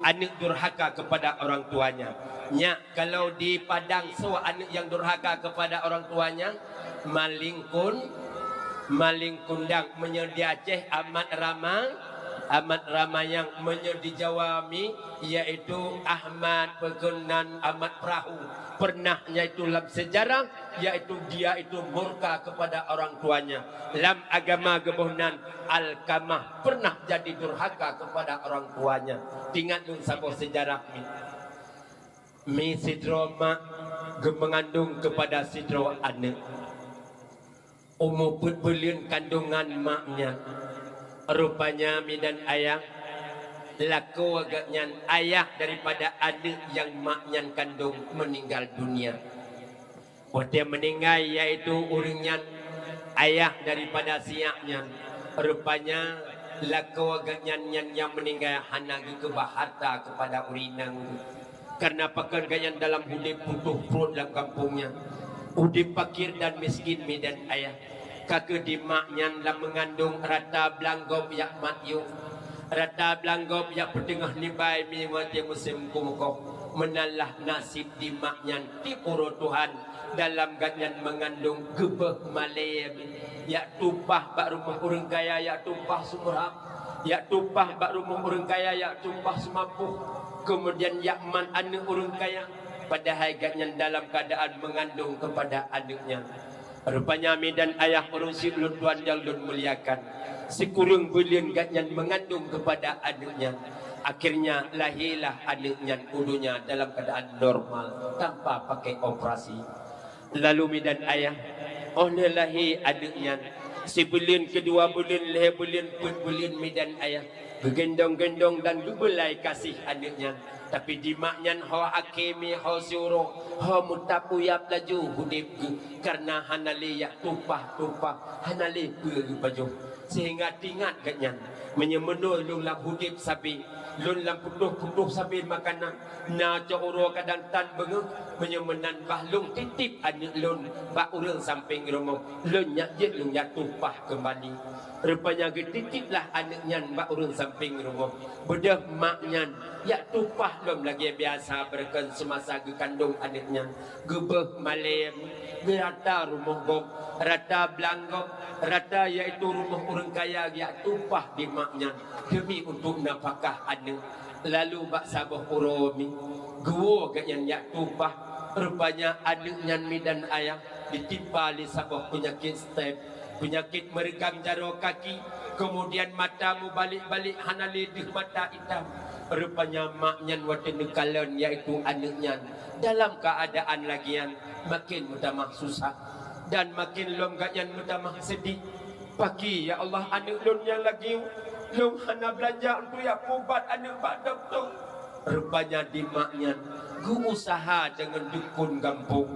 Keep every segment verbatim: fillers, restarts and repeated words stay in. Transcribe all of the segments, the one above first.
Aneuk durhaka kepada orang tuanya. Nyak, kalau di Padang soe aneuk nyang durhaka kepada orang tuanya? Maling kun-, maling kundang. Meunyoe di Aceh Amat Rama, Amat Ramayang. Meunyoe di Jawa mi, yaitu Ahmad Pekenan, Amat Perahu. Pernah, yaitu lam sejarah, yaitu dia itu murka kepada orang tuanya. Lam agama geuboh nan Alkamah pernah jadi durhaka kepada orang tuanya. Ingat lôn saboh sejarah mi. Mi sidroe mak geumeungandong kepada sidroe aneuk. Umu peuet buleuen kandongan mak nyan. Rupanya mi dan ayah, lakoe geuh nyan ayah daripada aneuk nyang mak nyan kandong meuninggal dunia. Watée meuninggai, yaitu ureuëng nyan ayah daripada si yak nyan, rupanya lakoe geuh nyan, nyan nyang meuninggai hana geukeubah harta kepada ureuëng inong geuh. Karena pakon geuh nyan dalam udeb putôh pruet lam gampông nyan, udeb pakir dan miskin mi dan ayah. Ka keuh di mak nyan lam meungandong rata blang gob yak mat yôh, rata blang gob yak peuteungoh nibai mi watée musém kumukoh. Meunan lah naseb di mak nyan tiep uroe Tuhan. Dalam geuh nyan meungandong geubeuh malée, yak tumpah bak rumoh ureuëng kaya, yak tumpah sumurah, yak tumpah bak rumoh ureuëng kaya, yak tumpah seumapoh, keumudian yak mat aneuk ureuëng kaya, padahai geuh nyan dalam keuadaan meungandong kepada aneuk nyan. Rupanya mi dan ayah ureuëng syiek lôn tuan nyang lôn muliakan, sikureueng buleuen geuh nyan meungandong kepada aneuk nyan. Akhirnya lahirlah aneuk nyan u donya dalam keuadaan normal tanpa pakai operasi. Lalu mi dan ayah, óh lheueh lahé aneuk nyan, sibuleuen, keudua buleuen, lhée buleuen, peuet buleuen mi dan ayah, geugendong-gendong dan geubeulai gaséh aneuk nyan. Tapi di mak nyan ho akhé mi, ho siuroe, ho meutab uyab laju udeb geuh, karena hana lé yak tumpah-tumpah, hana lé peue geupajoh. Sehingga teuingat geuh nyan, meunyoe meunoe lôn lam udeb sabe, lôn lam putôh-putôh sabe makanan, na cok uroe kadang tan beungeuh, meunyoe meunan bah lôn titip aneuk lôn bak ureuëng sampéng rumoh, lôn nyak jeuet lôn jak tumpah keumbali. Rupanya geutitiplah aneuk nyan bak ureuëng sampéng rumoh. Beudôh mak nyan yak tumpah lom lagée biasa beureukan seumasa geukandong aneuk nyan. Geubeuh malée, geurata rumoh gob, rata blang gob, rata yaitu rumoh ureuëng kaya yak tumpah di mak nyan demi untuk nafakah aneuk. Lalu bak saboh uroe mi, geuwoe geuh nyan yak tumpah. Rupanya aneuk nyan mi dan ayah ditimpa lé saboh peunyakét stroke, peunyakét meureugam jaroe kaki, keumudian mata meubalek-balek hana lé deuh mata itam. Rupanya mak nyan watée neukalon yaitu aneuk nyan dalam keuadaan lagée nyan, maken meutamah susah dan maken lom geuh nyan meutamah seudeh. Pakri ya Allah, aneuk lôn nyang lagée, lôn hana beulanja untuk jak peuubat aneuk bak dokto. Rupanya di mak nyan geuuseuha deungon dukon gampông.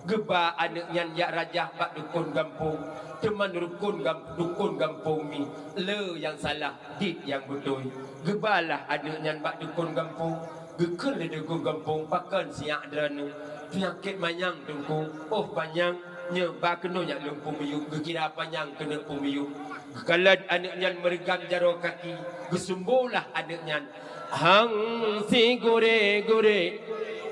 Geuba aneuk nyan jak rajah bak dukon gampông, teuma rukon gam-, dukon gampông mi le nyang salah, dit nyang beutôi. Geubalah aneuk nyan bak dukon gampông, geukheun lé dukon gampông, pakon siyak droeneuh. Peunyakét manyang teungku, oh panyang, nyoe ba keunoe jak lôn peumiyueb, geukira panyang keuneuk peumiyueb. Geukalon aneuk nyan meureugam jaroe kaki, geusumbolah aneuk nyan. Hang si gurée-gurée,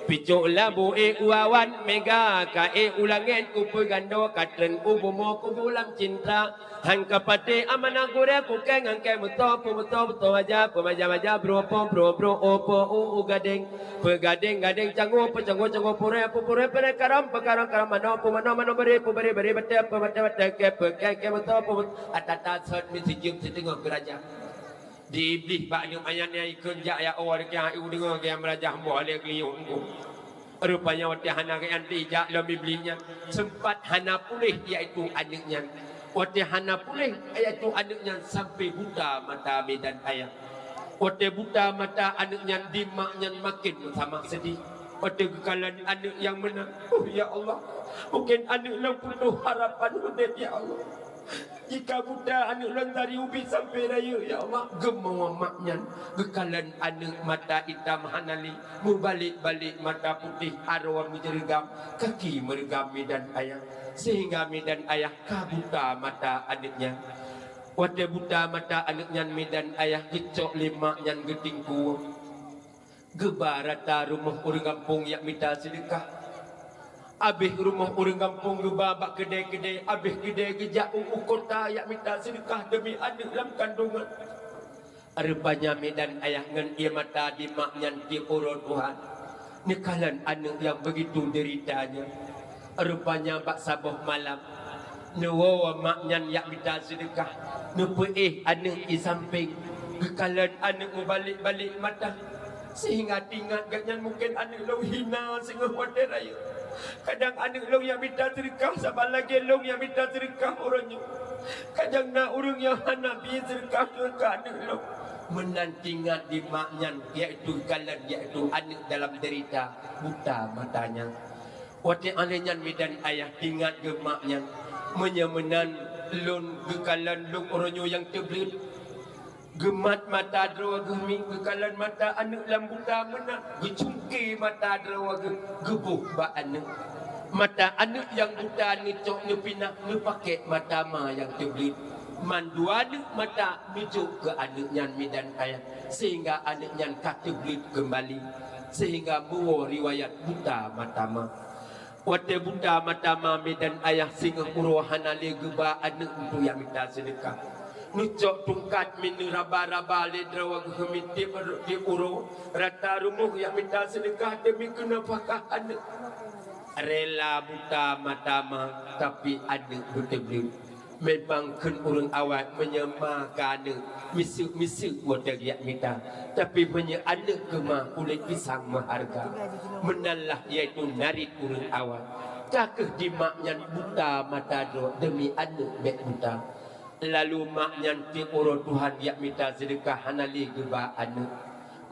picok labu ék wawan, mega ka ék u langét, kupeue gandoe ka treun u bumoe, kubu lam cinta. Hang ka patéh amanah gurée, kukée ngon kée meutoe, peumeutoe, meutoe maja, peumaja-maja, brôh po, brôh-brôh, ô po, u, u gadéng, peugadéng-gadéng, canggu, peucanggu, canggu purée, pupurée, purée karam, peukaram, karam manoe, peumanoe, manoe bari, peubari, bari batée, peubatée, batée kée, peukée, kée meutoe, peumeutoe, ata-ata sot mi sijeuem siteungoh geuraja. Di Iblih bak aneuk manyak nyan ikheun jak ya Allah, deukeue u deungoe gaya meurajah boh lé geuyue huköm. Rupanya watée hana geuanti jak lom Iblih nyan, seumpat hana puléh yaitu aneuk nyan. Watée hana puléh yaitu aneuk nyan sampai buta mata mi dan ayah. Watée buta mata aneuk nyan di mak nyan maken meutamah seudeh. Watée geukalon aneuk nyang meunan, "Oh ya Allah, mungken aneuk lôn putôh harapan udeb ya Allah." Jika buta aneuk lôn dari ubit sampai rayeuk, ya Allah, geumoe mak nyan geukalon aneuk mata itam hana lé, meubalek-balek mata putéh, aroe meujeurigam, kaki meureugam mi dan ayah, sehingga mi dan ayah ka buta mata aneuk nyan. Watée buta mata aneuk nyan mi dan ayah geucok lé mak nyan geutingku. Geuba rata rumoh ureuëng gampông jak mita seudeukah. Abéh rumoh ureuëng gampông geuba bak keudée-keudée, abéh keudée geujak u, u kota jak mita seudeukah deumi aneuëk lam kandongan. Rupanya midan ayah ngon ié mata di mak nyan tiep uroe tuha neukalon aneuëk nyang beugitu deurita nyan. Rupanya bak saboh malam, neuwoe mak nyan jak mita seudeukah, neupeuéh aneuëk di sampéng, geukalon aneuëk meubalek-balek mata, seuhingga teuingat gobnyan mungken aneuëk lôn hina singoh watée rayeuk. Kadang aneuëk lôn jak mita seudeukah saban lagée lôn jak mita seudeukah uroe nyoe. Kadang na ureuëng nyang hana bi seudeukah keu aneuëk lôn. Meunan teuingat di mak nyan, yaitu geukalon, yaitu aneuëk dalam deurita buta mata nyan. Watée lheueh nyan midan ayah teuingat geuh mak nyan, meunyoe meunan lôn geukalon lôn uroe nyoe nyang teubleuet. Geumat mata droe geuh mi, geukalon mata aneuëk lam buta meunan, geucungke mata droe geuh, geuboh bak aneuëk. Mata aneuëk nyang buta neucok neupinah, neupakék mata ma nyang teubleuet. Mandua aneuëk mata neujok keu aneuëk nyan midan ayah, seuhingga aneuëk nyan ka teubleuet keumbali, seuhingga meuwoe riwayat buta mata ma. Watée buta mata ma midan ayah singoh uroe hana lé geuba aneuëk untuk jak mita seudeukah. Neucok tungkat mi neuraba-raba lé droe geuh mi tiep, tiep uroe, rata rumoh jak mita seudeukah deumi keu nafakah aneuëk. Rela buta mata ma, tapi aneuëk beuteubleuet. Memang kheun ureuëng awai, meunyoe ma keu aneuëk, miseuk-miseuk watée geujak mita, tapi meunyoe aneuëk keu ma, kulét pisang meuhareuga. Meunan lah, yaitu narit ureuëng awai. Ka kheueh di mak nyan buta mata droe deumi aneuëk bék buta. Lalu mak nyan tiep uroe tuha jak mita seudeukah hana lé geuba aneuëk.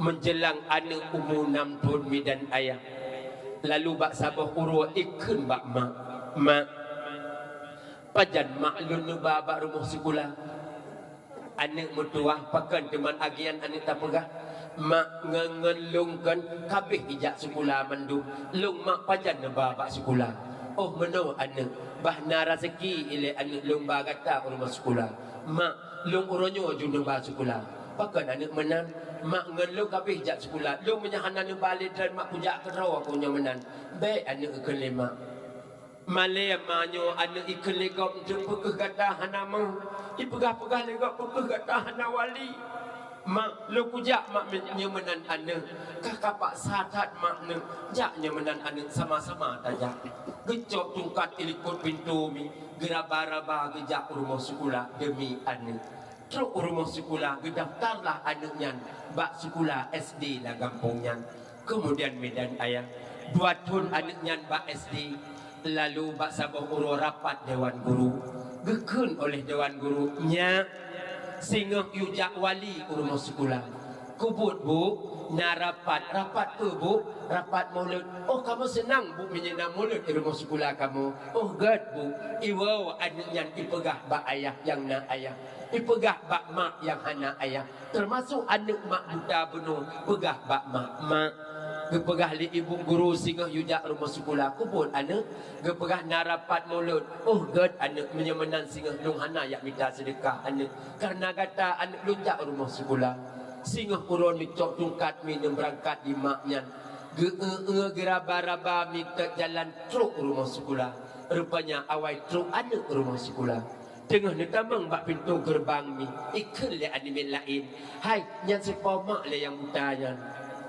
Meujeulang aneuëk umu nam thon midan ayah, lalu bak saboh uroe ikheun bak mak, "Mak, pajan mak lôn neuba bak rumoh sikula?" Aneuëk meutuwah, pakon teuma agian aneuëk tapeugah, "Mak, ngon, ngon lôn kon ka abéh ijak sikula mandum. Lôn mak pajan neuba bak sikula?" "Oh meunoe aneuëk, bah na raseuki ilée aneuëk lôn ba gata u rumoh sikula." "Mak, lôn uroe nyoe ju neuba sikula." "Pakon aneuëk meunan?" "Mak, ngon lôn ka abéh jak sikula. Lôn meunyoe hana neuba lé droen mak kujak keudroe keu nyoe meunan." "Bék aneuëk," ikheun lé mak. Malée ma nyoe aneuëk ikheun lé gob, "Teupeu kheueh gata hana meuh? Ipeugah-peugah lé gob peu kheueh gata hana wali?" "Mak, lôn kujak mak nyoe meunan aneuëk. Ka, ka paksa that mak neuëk. Jak nyoe meunan aneuëk, sama-sama tajak." Geucok tungkat ilikot pintoe mi, geuraba-raba geujak u rumoh sikula deumi aneuëk. Trok u rumoh sikula, geudaftarlah aneuëk nyan bak sikula S D lam gampông nyan. Keumudian midan ayah, dua thon aneuëk nyan bak S D, lalu bak saboh uroe rapat dewan guru. Geukheun oleh dewan guru, "Nyak, singoh yue jak wali u rumoh sikula." "Keubuet, Bu, na rapat." "Rapat peue, Bu?" "Rapat mulod." "Oh, kamoe seunang, Bu, meunyoe na mulod di rumoh sikula kamoe." "Oh, gét, Bu." Iwoe aneuëk nyan ipeugah bak ayah nyang na ayah, ipeugah bak mak nyang hana ayah. Teumasok aneuëk mak buta bunoe peugah bak mak, "Mak, geupeugah lé ibu guru singoh yue jak rumoh sikula." "Keubuet aneuëk?" "Geupeugah na rapat mulod." "Oh, gét aneuëk, meunyoe meunan singoh lôn hana jak mita seudeukah aneuëk, kareuna gata aneuëk lôn jak rumoh sikula." Singoh uroe neucok tungkat mi neubeurangkat di mak nyan. Geu-eu-eu geuraba-raba mi teuk jalan trok u rumoh sikula. Rupanya awai trok aneuëk u rumoh sikula. Teungoh neutamong bak pintoe geureubang mi, ikheun lé aneuk miet laén, "Hai, nyan sipo mak lé nyang buta nyan."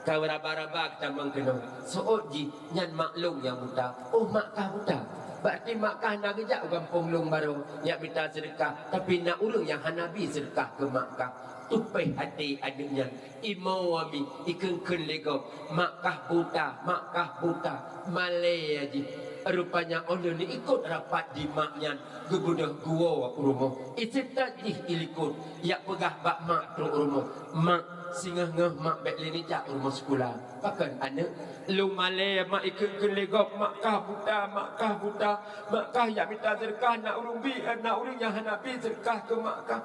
Ka raba-raba geutamong keunoe, seuôt jih, "Nyan mak lôn nyang buta." "Oh, mak kah buta? Berarti mak kah na geujak u gampông lôn barô jak mita seudeukah, tapi na ureuëng nyang hana bi seudeukah keu mak kah." Tupéh até aneuk nyan, imoe mi ikheun-kheun lé gob, "Mak kah buta, mak kah buta." Malée jih. Rupanya óh lheueh neuikot rapat di mak nyan, geubeudôh geuwoe u rumoh. Iseutôt jih ilikot, jak peugah bak mak trok u rumoh, "Mak, singoh-ngoh mak bék lé neujak u rumoh sikula." "Pakon aneuk?" "Lôn malée mak ikheun-kheun lé gob, mak kah buta, mak kah buta. Mak kah jak mita seudeukah, na ureuëng bi, na ureuëng nyang hana bi seudeukah keu mak kah.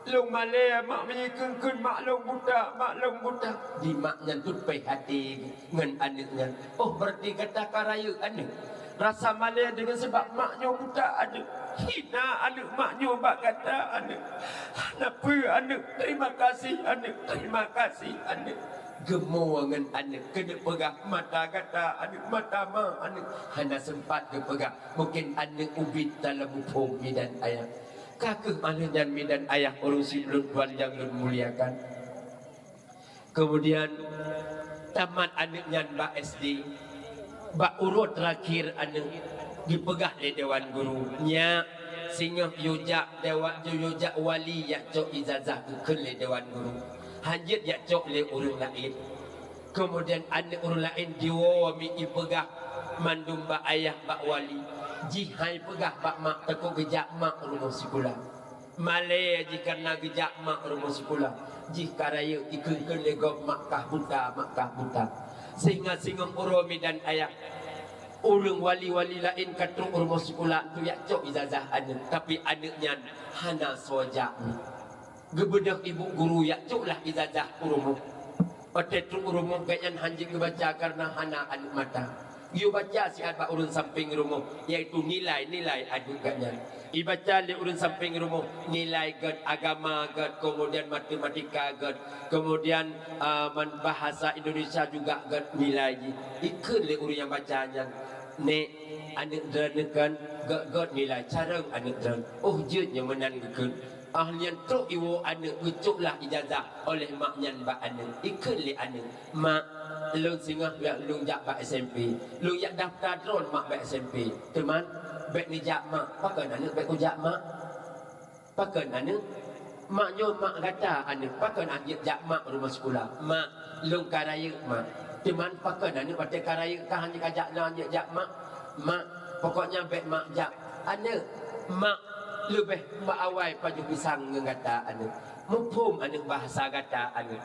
Lôn malée mak meunyoe ikheun-kheun mak lôn buta, mak lôn buta." Di mak nyan tupéh até ngon aneuk nyan. "Oh, berarti gata ka rayeuk aneuk?" "Rasa malée deungon sabab mak nyoe buta aneuk." "Hina aneuk mak nyoe bak gata aneuk." "Hana peue aneuk, terima kasih aneuk, terima kasih aneuk." Geumoe ngon aneuk, keuneuk peugah mata gata aneuk, mata ma aneuk, hana seumpat geupeugah. Mungken aneuk ubit dalam muphom midan ayah. Ka kheueh aneuk nyan midan ayah, ureuëng syiek lôn tuan nyang lôn muliakan. Kemudian tamat aneuk nyan bak S D. Bak uroe terakhir aneuk, geupeugah lé dewan guru, "Nyak, singoh yue jak dewa-, yue jak wali jak cok ijazah," geukheun lé dewan guru. "Hanjeuet jak cok lé ureuëng laén." Kemudian aneuk ureuëng laén jiwoe miet jipeugah mandum bak ayah, bak wali. Jih hai peugah bak mak, takot geujak mak rumoh sikula. Malée jih kareuna geujak mak rumoh sikula. Jih ka rayeuk, ikheun-kheun lé gob mak kah buta, mak kah buta. Sehingga singoh uroe midan ayah, ureuëng wali-wali laén ka trok rumoh sikula untuk jak cok ijazah aneuk, tapi aneuk nyan hana soe jak. Geubeudôh ibu guru jak cok lah ijazah u rumoh. Watée trok u rumoh, gobnyan hanjeuet geubaca kareuna hana aneuk mata. Yue baca siat bak ureuëng sampéng rumoh, yaitu nilai-nilai aneuk gobnyan. Ibaca lé ureuëng sampéng rumoh nilai gét, agama gét, kemudian matematika gét, kemudian, ah, man-, bahasa Indonesia juga gét nilai jih. Ikheun lé ureuëng nyang baca nyan, "Nek, aneuk droeneuh kan gét-gét nilai, carông aneuk droen." "Oh, jeuet," nyang meunan geukheun. Ah, lheueh nyan trok iwoe aneuk, geucok lah ijazah oleh mak nyan bak aneuk. Ikheun lé aneuk, "Mak, lôn singoh jak lôn jak bak S M P. Lôn jak daftar droen mak bak S M P. Teuma bék neujak mak." "Pakon aneuk bék kujak mak? Pakon aneuk? Mak nyoe mak gata aneuk. Pakon hanjeuet jak mak rumoh sikula?" "Mak, lôn ka rayeuk mak." "Teuma pakon aneuk watée ka rayeuk ka hanjeuet kajak na hanjeuet jak mak?" "Mak, pokoknya bék mak jak." "Aneuk, mak leubeh mak awai pajoh pisang ngon gata aneuk. Muphom aneuk bahasa gata aneuk.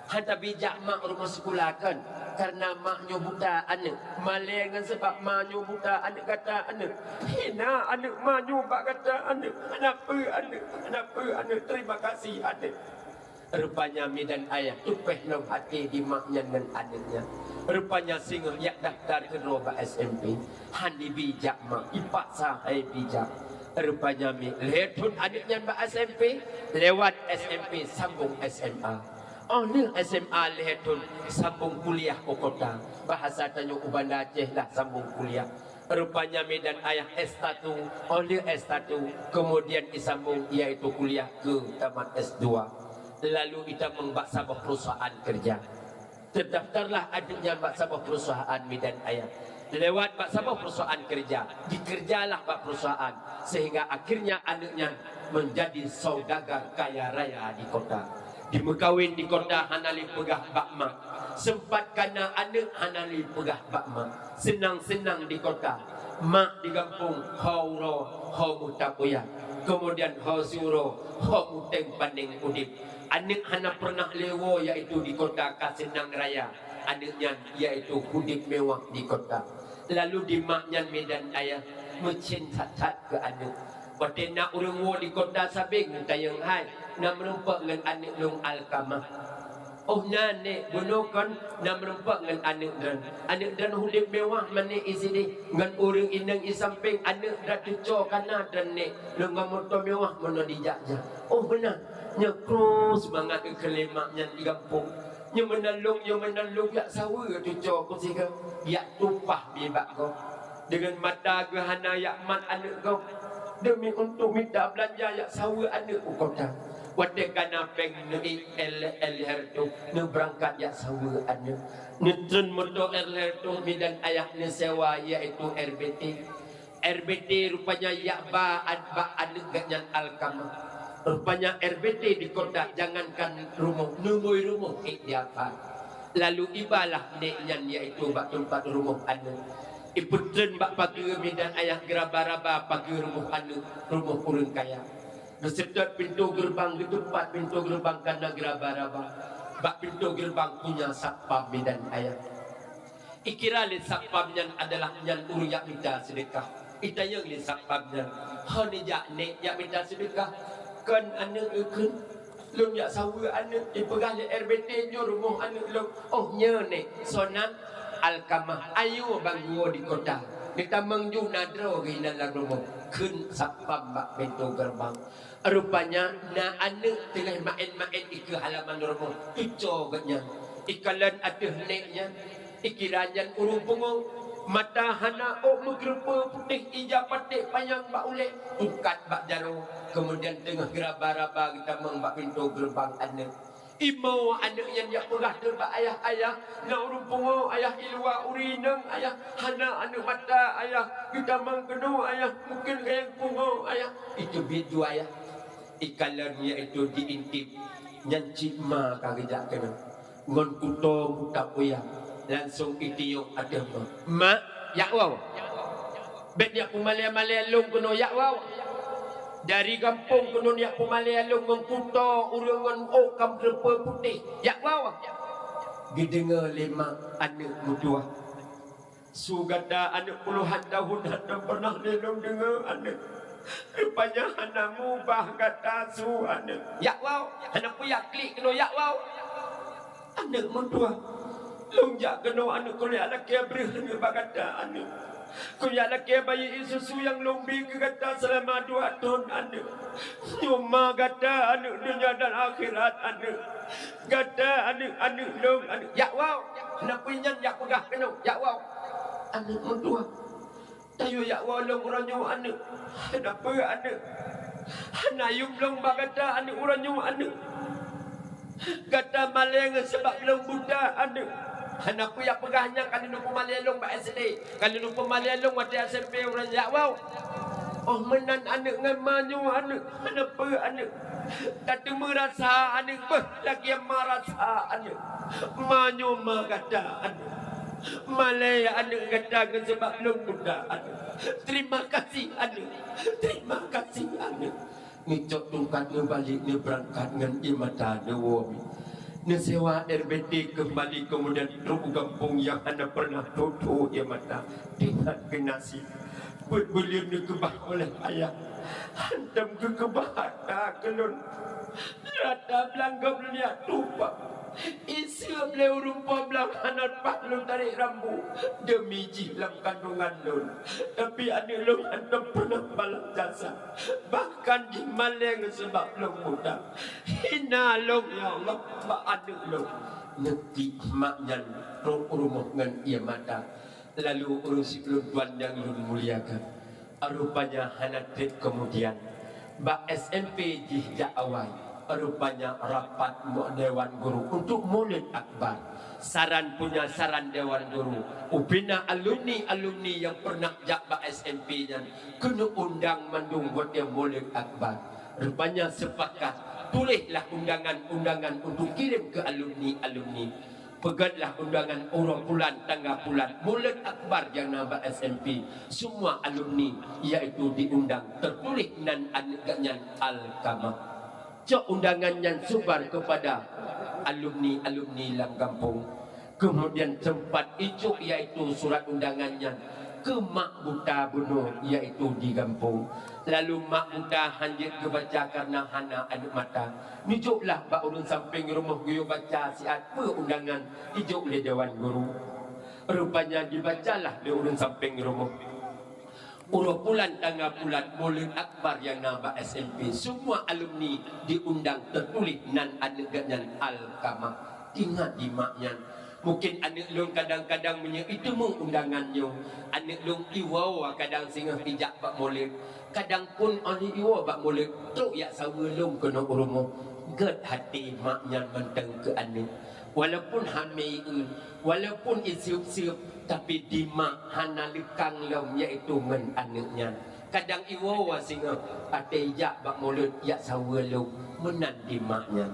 Hana bijak mak rumoh sikula kon, kareuna mak nyoe buta aneuk. Malée ngon sabab mak nyoe buta aneuk gata aneuk. Hina aneuk mak nyoe bak gata aneuk. Hana peue aneuk, hana peue aneuk. Terima kasih aneuk." Rupanya midan ayah tupéh lom até di mak nyan ngon aneuk nyan. Rupanya singoh jak daftar keudroe bak S M P, han jibi jak mak, ipaksa hai bijak. Rupanya mi lhée thon aneuk nyan bak S M P, lewat S M P sambong S M A. Óh lheueh S M A lhée thon sambong kuliah u kota. Bahasa tanyoe u Banda Aceh lah sambong kuliah. Rupanya midan ayah S satu, óh lheueh S satu, kemudian isambong yaitu kuliah keu tamat S dua. Lalu itamong bak saboh perusahaan kerja. Terdaftarlah aneuk nyan bak saboh perusahaan midan ayah. Lewat bak saboh perusahaan kerja, dikerjalah bak perusahaan, sehingga akhirnya aneuk nyan menjadi saudagar kaya raya di kota. Dimeukawen di kota hana lé peugah bak mak. Sempat kana aneuk hana lé peugah bak mak. Seunang-seunang di kota. Mak di gampông ho uroe ho meutab uyah. Kemudian ho siuroe ho muteng paneng udeb. Aneuk hana pernah lé woe yaitu di kota ka seunang raya. Aneuk nyan yaitu udeb mewah di kota. Lalu di mak nyan midan ayah meucen that-that keu aneuk. Watée na ureuëng woe di kota sabe geutanyong, "Hai, na meurumpok ngon aneuk lôn Alkamah?" "Oh na, Nek, bunoe kon na meurumpok ngon aneuk droen. Aneuk droen udeb mewah manéh isideh, ngon ureuëng inong isampéng aneuk droen teucok kana droen, Nek, lôn ngon moto mewah meunoe dijak-jak." "Oh beuna?" Nyoe krôh seumangat geukheun lé mak nyan di gampông. Nyoe meunan lôn, nyoe meunan lôn jak saweue teucok keu sigoe, jak tumpah bak gob. Deungon mata geuh hana jak mat aneuk gob, demi untuk mita beulanja jak saweue aneuk u kota. Watée kana péng neuék L-, L R tu neubeurangkat jak saweue aneuk. Neutreun moto L R tu midan ayah neusewa yaitu R B T. R B T rupanya jak ba an-, bak aneuk gobnyan Alkamah. Rupanya R B T di kota jangankan rumoh, neumui rumoh ék diapa. Lalu ibalah nek nyan yaitu bak teumpat rumoh aneuk. Ipeutreun bak pageue midan ayah geuraba-raba pageue rumoh aneuk, rumoh ureuëng kaya. Geuseutôt pintoe geureubang, geuteumpat pintoe geureubang kana geuraba-raba. Bak pintoe geureubang punya satpam midan ayah. Ikira lé satpam nyan adalah nyan ureuëng jak mita seudeukah. Itanyong lé satpam nyan, "Ho neujak nek jak mita seudeukah?" "Kon aneuk," geukheun. "Lôn jak saweue aneuk, ipeugah lé R B T nyoe rumoh aneuk lôn." "Oh nyoe nek, soe nan?" "Alkamah." "Ayo bang geuwoe di kota, geutamong ju na droe geuh inan lam rumoh," kheun satpam bak pintoe geureubang. Rupanya na aneuk teungoh maén-maén dikeue halaman rumoh, teucok gobnyan. Ikalon ateueh nék nyan, ikira nyan ureuëng pungo, mata hana ôk meukeureupeue putéh, ija paték panyang bak ulée, tungkat bak jaroe, keumudian teungoh geuraba-raba geutamong bak pintoe geureubang aneuëk. Imo aneuëk nyan jak peugah teuk bak ayah, "Ayah, na ureuëng pungo, Ayah, i luwa uri inong, Ayah, hana aneuëk mata, Ayah, geutamong keunoe, Ayah, mungken kayang pungo, Ayah." Iteubiet dua, Ayah. Ikalon yaitu diintip, nyan cit ma ka geujak keunoe. Ngon kuto mutak uyah, langsong itiyok ateueh ma. "Mak, jak woe. Bèk jak peumalée-malée lôn keunoe, jak woe. Dari gampông keunoe jak peumalée lôn ngon kuto ureuëng ngon ôk ka meukeureupeue putéh, jak woe." Geudeungoe lé mak aneuëk meutuah. "Su gata aneuëk puluhan tahun hana pernah lé lôn deungoe aneuëk. Rupanya hana mubah gata su aneuëk. Jak woe, hana peue jak klik keunoe, jak woe." Aneuëk meutuah. "Lôn jak keunoe aneuëk, kujak lakée breueh aneuëk bak gata aneuëk. Kujak lakée bayeue susu nyang lôn bi keu gata seulama dua thon aneuëk. Nyoe ma gata aneuëk, donya dan akhirat aneuëk. Gata aneuëk, aneuëk lôn aneuëk. Jak woe, hana peue nyan jak peugah keunoe, jak woe." Aneuëk meutuah. "Tayue jak woe lôn uroe nyoe aneuëk. Hana peue aneuëk. Hana yuem lôn bak gata aneuëk uroe nyoe aneuëk. Gata malée ngon sabab lôn buta aneuëk. Hana peue jak peugah nyan, ka lôn peumalée lôn bak S D. Ka lôn peumalée lôn watée S M P uroe nyoe, jak woe." "Oh meunan aneuëk ngon ma nyoe aneuëk. Hana peue aneuëk. Tateumé rasa aneuëk beuh lagée ma rasa aneuëk. Ma nyoe ma gata aneuëk. Malée aneuëk gata ngon sabab lôn buta aneuëk. Terima kasih aneuëk. Terima kasih aneuëk." Neucok tungkat, neubalek, neubeurangkat ngon ié mata neuwoe. Neusewa R B T keumbali, keumudian trok u gampông nyang hana pernah tho-tho ié mata. Teuingat keu naseb. Peuet buleuen neukeubah oleh ayah. Hantom geukeubah atra keu lôn. Rata blang gob lôn jak tupak. Iseup lé ureuëng po blang hana pat lôn tarék rambu deumi jih lam kandongan lôn. Tapi aneuëk lôn hantom pernah balas jasa. Bahkan jih malée ngon sabab lôn buta. Hina lôn, ya Allah, bak aneuëk lôn. Neukik mak nyan trok u rumoh ngon ié mata. Lalu ureuëng sikureueng tuan nyang lôn muliakan, rupanya hana treb keumudian, bak S M P jih jak awai, rupanya rapat mo-, dewan guru untuk Maulid Akbar. Saran punya saran dewan guru, ubena alumni-alumni nyang pernah jak bak S M P nyan keuneuk undang mandum watée Maulid Akbar. Rupanya sepakat, tuléhlah undangan-undangan untuk kirim keu alumni-alumni. Peugötlah undangan uroe pulan tanggai pulan Maulid Akbar nyang na bak S M P. Semua alumni yaitu diundang, tertuléh nan aneuëk geuh nyan Alkamah. Cok undangan nyan sebar kepada alumni-alumni lam gampông. Keumudian teumpat ijok yaitu surat undangan nyan keu mak buta bunoe yaitu di gampông. Lalu mak buta hanjeuet geubaca kareuna hana aneuëk mata. Neujoklah bak ureuëng sampéng rumoh geuyue baca siat peue undangan ijok lé dewan guru. Rupanya dibacalah lé ureuëng sampéng rumoh. Uroe pulan tanggai pulan Maulid Akbar nyang na bak S M P. Semua alumni diundang, tertuléh nan aneuëk geuh nyan Alkamah. Ingat di mak nyan. Mungken aneuëk lôn kadang-kadang meunyoe iteumé undangan nyoe, aneuëk lôn iwoe kadang singoh ijak bak Maulid. Kadang phon óh lheueh iwoe bak Maulid, trok jak saweue lôn keunoe u rumoh. Gét até mak nyan mantong keu aneuëk. Walaupun hamé ié, walaupun iseup-seup, tapi di mak hana leukang lom, yaitu ngon aneuëk nyan. Kadang iwoe singoh, até ijak bak Maulid, jak saweue lôn, meunan di mak nyan.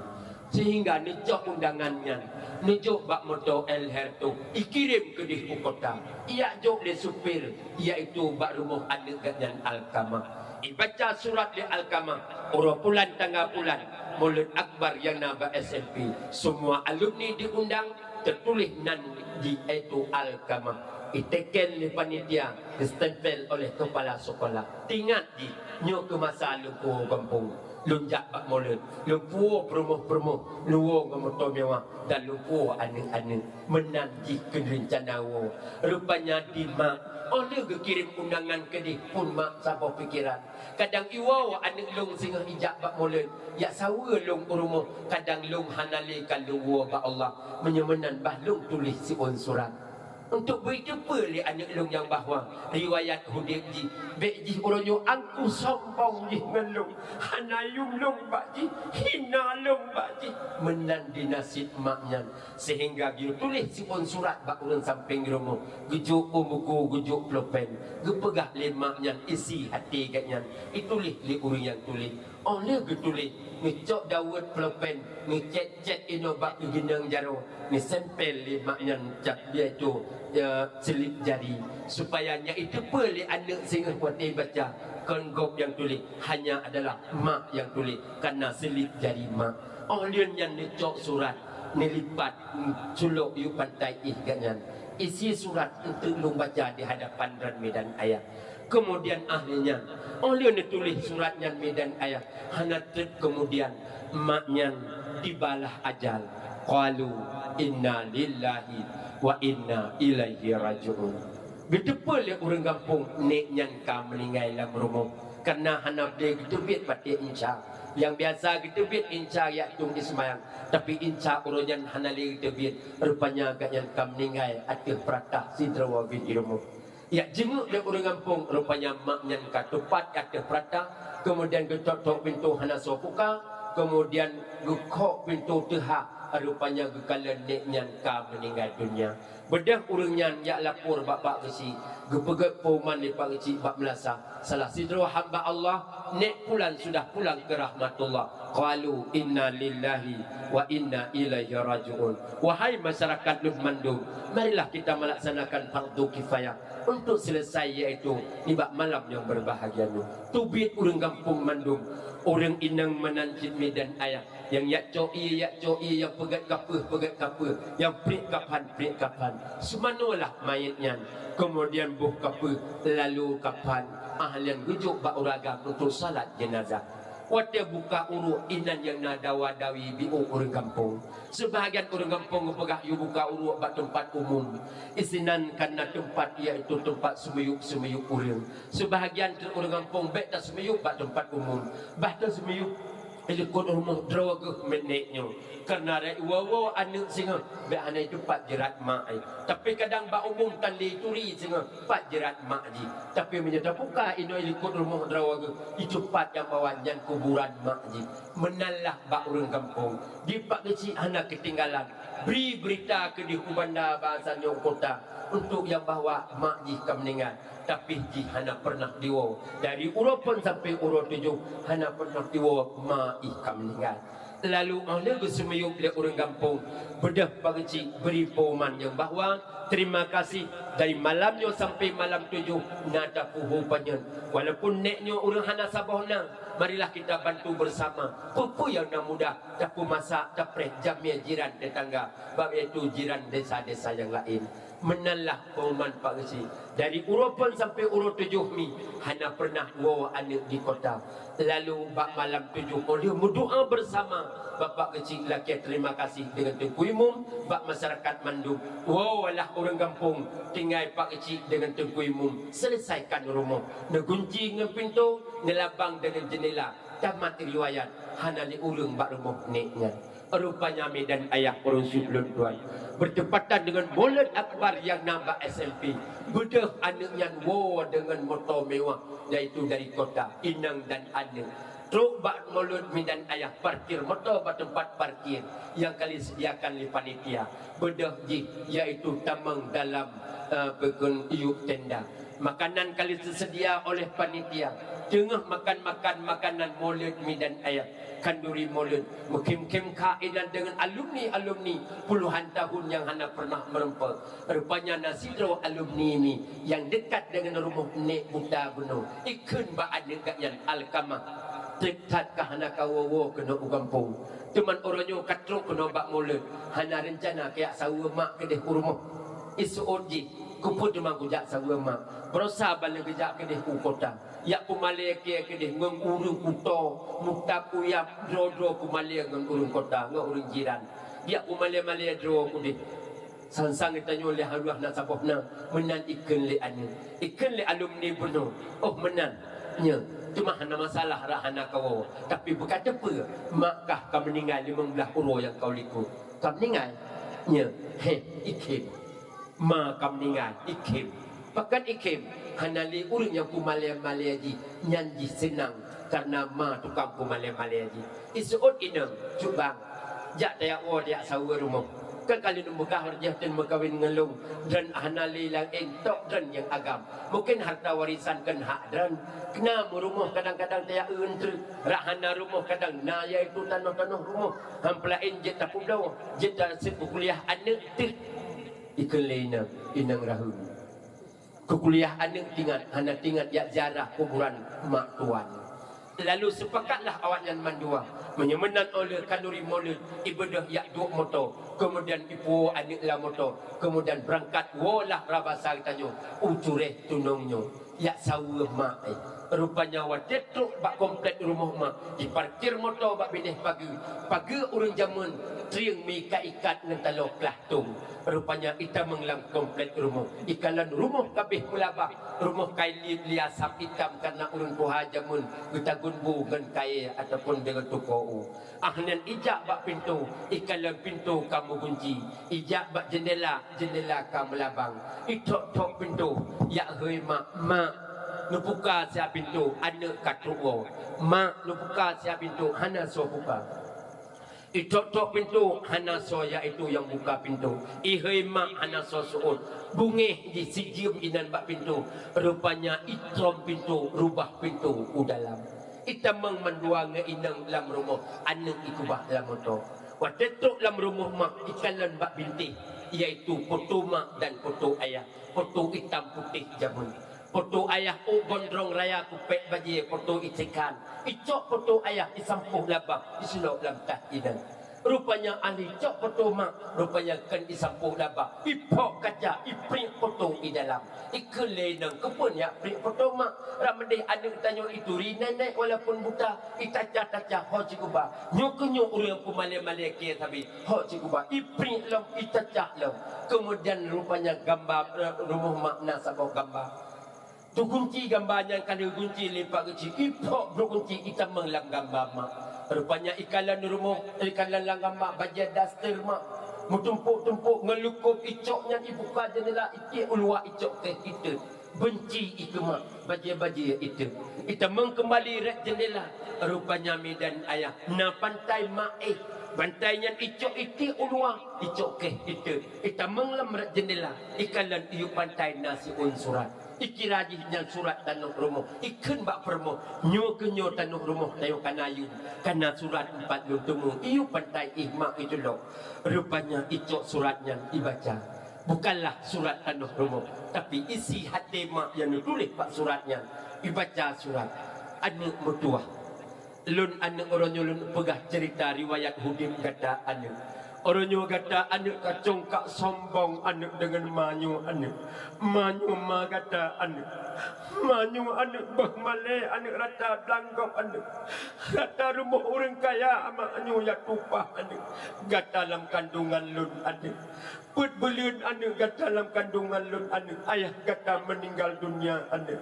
Sehingga neucok undangan nyan, neujok bak moto L Herto, ikirém keudeh u kota, ijak jok lé supir, yaitu bak rumoh aneuëk geuh nyan Alkamah. Ibaca surat lé Alkamah, uroe pulan tanggai pulan, Maulid Akbar nyang na bak S M P. Semua alumni diundang, teutuléh nan di, yaitu Alkamah. Iteken lé panitia, geustempel oleh kepala sekolah. Teuingat jih, nyoe keu masa lôn u gampông. Lôn jak bak mulod, lôn puwoe peurumoh-peurumoh, lôn woe ngon moto mewah, dan lôn puwoe aneuk-aneuk. Meunan jih keu reuncana woe. Rupanya di mak, óh lheueh geukirém undangan keudeh phon mak saboh pikeran. Kadang iwoe aneuk lôn singoh ijak bak mulod, jak saweue lôn u rumoh, kadang lôn hana lé ka lôn woe bak Allah. Meunyoe meunan bah lôn tuléh siôn surat. Untuk bri teupeue lé aneuk lôn nyang bahwa riwayat udeb jih, bék jih uroe nyoe angku sombong jih ngon lôn, hana yum lôn bak jih, hina lôn bak jih. Meunan di naseb mak nyan, sehingga geuyue tuléh siôn surat bak ureuëng sampéng rumoh, geujok u buku, geujok pulpen, geupeugah lé mak nyan isi até gobnyan, ituléh lé ureuëng nyang tuléh. Óh lheueh geutuléh, neucok daweuet pulpen, neucét-cét inoe bak keuginong jaroe, neusempel lé mak nyan cap, yaitu, ya, selip jari, supaya nyan iteupeue lé aneuk singoh watée baca kon gob nyang tuléh, hanya adalah mak nyang tuléh, kana selip jari mak. Óh lheueh nyan neucok surat, neulipat, sulok yue pantai éh gobnyan. Isi surat eunteuk lôn baca di hadapan droe mi dan ayah. Keumudian ahli nyan, óh lheueh neutuléh surat nyan mi dan ayah, hana treb keumudian mak nyan tibalah ajal. Qalu inna lillahi wa inna ilaihi raji'un. Geuteupeue lé ureuëng gampông nék nyan ka meuninggai lam rumoh, kareuna hana bri geuteubiet baté insa. Nyang biasa geuteubiet insa jak tueng di seumayang, tapi insa uroe nyan hana lé geuteubiet. Rupanya gobnyan ka meuninggai ateueh peuratah sidroe bit di rumoh. Jak jingeuek lé ureuëng gampông, rupanya mak nyan ka teupat ateueh peuratah, keumudian geutok-tok pintoe hana soe buka, keumudian geukhok pintoe teuhah, rupanya geukalon nék nyan ka meuninggai donya. Beudôh ureuëng nyan jak lapor bak Pak Geuchik, geupeugét pengumuman lé Pak Geuchik bak meulasah, salah sidroe hamba Allah, nék pulan sudah pulang keu rahmatullah. Qalu inna lillahi wa inna ilaihi raji'un. Wahai masyarakat lôn mandum, marilah kita melaksanakan fardu kifayah untuk selesai, yaitu nibak malam nyang berbahagia nyoe. Teubiet ureuëng gampông mandum, ureuëng inong meunan cit mi dan ayah, nyang jak cok ié, jak cok ié, nyang peugét kapeuh, peugét kapeuh, nyang priek kaphan, priek kaphan. Seumanoe lah manyét nyan, keumudian boh kapeuh, lalu kaphan, ahli nyan geujok bak ureuëng agam untuk salat jeunazah. Watée buka uruek, inan nyang na dawa-dawi biôh ureuëng gampông. Seubahagian ureuëng gampông geupeugah yue buka uruek bak teumpat umum. Isinan ka na teumpat, yaitu teumpat seumiyueb-seumiyueb ureuëng. Seubahagian teuk ureuëng gampông bék taseumiyueb bak teumpat umum, bah taseumiyueb i likot rumoh droe geuh miet nék nyoe. Kareuna rot woe-woe aneuk singoh bék hana iteupat jeurat mak jih. Tapi kadang bak umum tan lé ituri singoh pat jeurat mak jih. Tapi meunyoe tabuka inoe i likot rumoh droe geuh, iteupat nyang bahwa nyan kuburan mak jih. Meunan lah bak ureuëng gampông. Di Pak Geuchik hana keutinggalan bri beurita keudeh u banda, bahasa nyoe kota, untuk nyang bahwa mak jih ka meuninggai. Tapi jih hana peureunah diwoe. Dari uroe phon sampoe uroe tujoh hana peureunah diwoe ma jih ka meuninggai. Lalu óh lheueh geuseumiyueb lé ureuëng gampông, beudôh Pak Geuchik bri pengumuman nyang bahwa, terima kasih, dari malam nyoe sampoe malam tujoh na tapeuhu panyöt. Walaupun nék nyoe ureuëng hana saboh na, marilah kita bantu bersama. Peue-peue nyang na mudah, tapeumasak, tapreh, jamé jiran tetangga, bak yaitu jiran desa-desa nyang laén. Meunan lah pengumuman Pak Geuchik. Dari uroe phon sampoe uroe tujoh mi, hana peureunah woe aneuk di kota. Lalu bak malam tujoh óh lheueh meudoa bersama, Bapak Geuchik lakée terima kasih deungon Teungku Imum, bak masyarakat mandum. Woe lah ureuëng gampông, tinggai Pak Geuchik deungon Teungku Imum, selesaikan rumoh. Neugunci ngon pintoe, neulabang deungon jeundela. Tamat riwayat, hana lé ureuëng bak rumoh nék nyan. Rupanya mi dan ayah, ureuëng syik lôn tuan, bertepatan dengan Maulid Akbar nyang na bak S M P, beudôh aneuk nyan woe deungon moto mewah, yaitu dari kota, inong dan aneuk. Trok bak Maulid mi dan ayah, parkir moto bak teumpat parkir nyang ka disediakan lé panitia. Beudôh jih, yaitu tamong dalam, eh, peukon iyup tenda. Makanan ka lheueh teuseudia oleh panitia. Teungoh makan-makan makanan Maulid mi dan ayah, khanduri Maulid, meukhém-khém kha inan deungon alumni-alumni puluhan tahun nyang hana peureunah meureumpok. Rupanya na sidroe alumni mi nyang deukat deungon rumoh nék buta bunoe. Ikheun bak aneuk gobnyan Alkamah, treb that ka hana kawoe-woe keunoe u gampông. Teuma uroe nyoe ka trok keunoe bak Maulid, hana reuncana kajak saweue mak keudeh u rumoh. Iseuôt jih, keupeue teuma kujak saweue mak? Baroesa ban lé geujak keudeh u kota. Jak peumalée kée keudeh ngon ureuëng kuto, mutak uyab droe-droe peumalée ngon ureuëng kota, ngon ureuëng jiran. Jak peumalée-malée droe keudeh. Sang-sang geutanyoe lé hana saboh na, meunan ikheun lé aneuk. Ikheun lé alumni bunoe, "Oh meunan, nyoe, teuma hana masalah rak hana kawoe. Tapi beuka teupeue, mak kah ka meuninggai limong blaih uroe nyang ka u likot. Ka meuninggai? Nyoe, heh, ikheun. Ma ka meuninggai, ikheun." Pakon ikheun? Hana lé ureuëng nyang peumalée-malée jih, nyan jih seunang kareuna ma tukang peumalée-malée jih. Iseuôt inong, "Cut bang, jak tajak woe tajak saweue rumoh. Kan ka lheueh neumeugah rot jih teun meukawen ngon lôn, dan hana lé laén tok droen nyang agam. Mungken harta warisan kon hak droen. Keunan meurumoh kadang-kadang tajak eu treuk, rak hana rumoh kadang na, yaitu tanoh-tanoh rumoh. Han peulaén jeuet tapeubloe, jeuet taseuet peukuliah aneuk teuh." Ikheun lé inong, inong rayeuk. Keu kuliah aneuk tingat, hana tingat jak ziarah kuburan mak tuan. Lalu seupakatlah awaknyan mandua, meunyoe meunan óh lheueh khanuri Maulud, ibeudôh jak duek moto, keumudian ipuwoe aneuk lam moto, keumudian beurangkat woe lah raba sa geutanyoe u Cureh Tunong nyoe, jak saweue mak, eh. Rupanya watée trok bak komplek rumoh mak, jiparkir moto bak binéh pageue. Pageue ureuëng jameun, trieng mi ka ikat ngon taloe klah tông. Rupanya itamong lam komplek rumoh. Ikalon rumoh ka abéh meulabah, rumoh ka ilét lé asap itam kareuna ureuëng tuha jameun geutagun bu ngon kayée ataupun deungon tukoe u. Ah nyan ijak bak pintoe, ikalon pintoe ka meugunci. Ijak bak jeundela, jeundela ka meulabang. Itok-tok pintoe, jak hôi mak, "Mak, neubuka sia pintoe, aneuk ka trok woe. Mak, neubuka sia pintoe, hana soe buka." Itok-tok pintoe, hana soe, yaitu nyang buka pintoe. Ihôi mak, hana soe seuôt. Beungéh jih sijeuem inan bak pintoe. Rupanya itrom pintoe, rubah pintoe u dalam. Itamong mandua ngon inong lam rumoh, aneuk ikeubah lam moto. Watée trok lam rumoh mak, ikalon bak bintéh, yaitu poto mak dan poto ayah, poto itam putéh jameun. Poto ayah ôk gondrong raya kupék bajée poto icekan. Icok poto ayah isampôh labah, iseulok lam tah inong. Rupanya ahli cok poto mak, rupanya kon isampôh labah. Iphok kaca, ipriek poto i dalam. Ikheun lé inong, "Keupeue jak priek poto mak? Rak meudeh aneuk tanyoe ituri nenek walaupun buta, itacah-tacah ho cit uba. Nyoe keuh nyoe ureuëng peumalée-malée kée sabe ho cit uba. Ipriek lom, itacah lom." Keumudian rupanya gamba, eh, rumoh mak na saboh gamba. Teugunci gamba nyan ka lheueh gunci lé Pak Geuchik, iphok brok gunci itamong lam gamba mak. Rupanya ikalon rumoh, ikalon lam gamba bajée daster mak. Meutumpôk-tumpôk ngon lukôb icok nyan ibuka jeundela, itiek u luwa icok keh itet. Beunci ikeue mak, bajée-bajée itet. Itamong keumbali rot jeundela, rupanya midan ayah na pantai mak éh. Pantai nyan icok itiek u luwa, icok keh itet. Itamong lam rot jeundela, ikalon iyup pantai na siôn surat. Ikira jih nyan surat tanoh rumoh, ikheun bak peurumoh, "Nyoe keuh nyoe tanoh rumoh tanyoe kana yum, kana surat teumpat lôn teumé, iyup pantai éh mak itulông." Rupanya icok surat nyan ibaca. Bukanlah surat tanoh rumoh, tapi isi haté mak nyang neutuléh bak surat nyan. Ibaca surat, "Aneuk meutuwah. Lôn aneuk uroe nyoe lôn peugah ceurita riwayat udeb gata aneuk. Uroe nyoe gata aneuk ka congkak sombong aneuk deungon ma nyoe aneuk. Ma nyoe ma gata aneuk. Ma nyoe aneuk boh malée aneuk rata blang gob aneuk. Rata rumoh ureuëng kaya ma nyoe jak tumpah aneuk. Gata lam kandongan lôn aneuk. Peuet buleuen aneuk gata lam kandongan lôn aneuk. Ayah gata meuninggal dunia aneuk.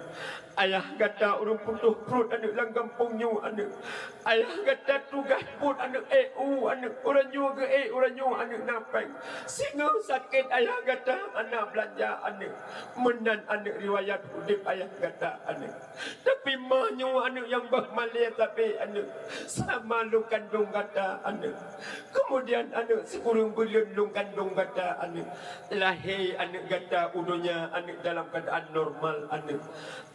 Ayah gata ureuëng putôh pruet aneuk lam gampông nyoe aneuk. Ayah gata tugaih buet aneuk éh u aneuk, uroe nyoe geu éh, uroe nyoe aneuk na péng. Singoh sakét ayah gata hana beulanja aneuk. Meunan aneuk riwayat udeb ayah gata aneuk. Tapi ma nyoe aneuk nyang boh malée sabe aneuk, sama lôn kandong gata aneuk. Keumudian aneuk sikureueng buleuen lôn kandong gata aneuk. Lahé aneuk gata u donya aneuk dalam keuadaan normal aneuk.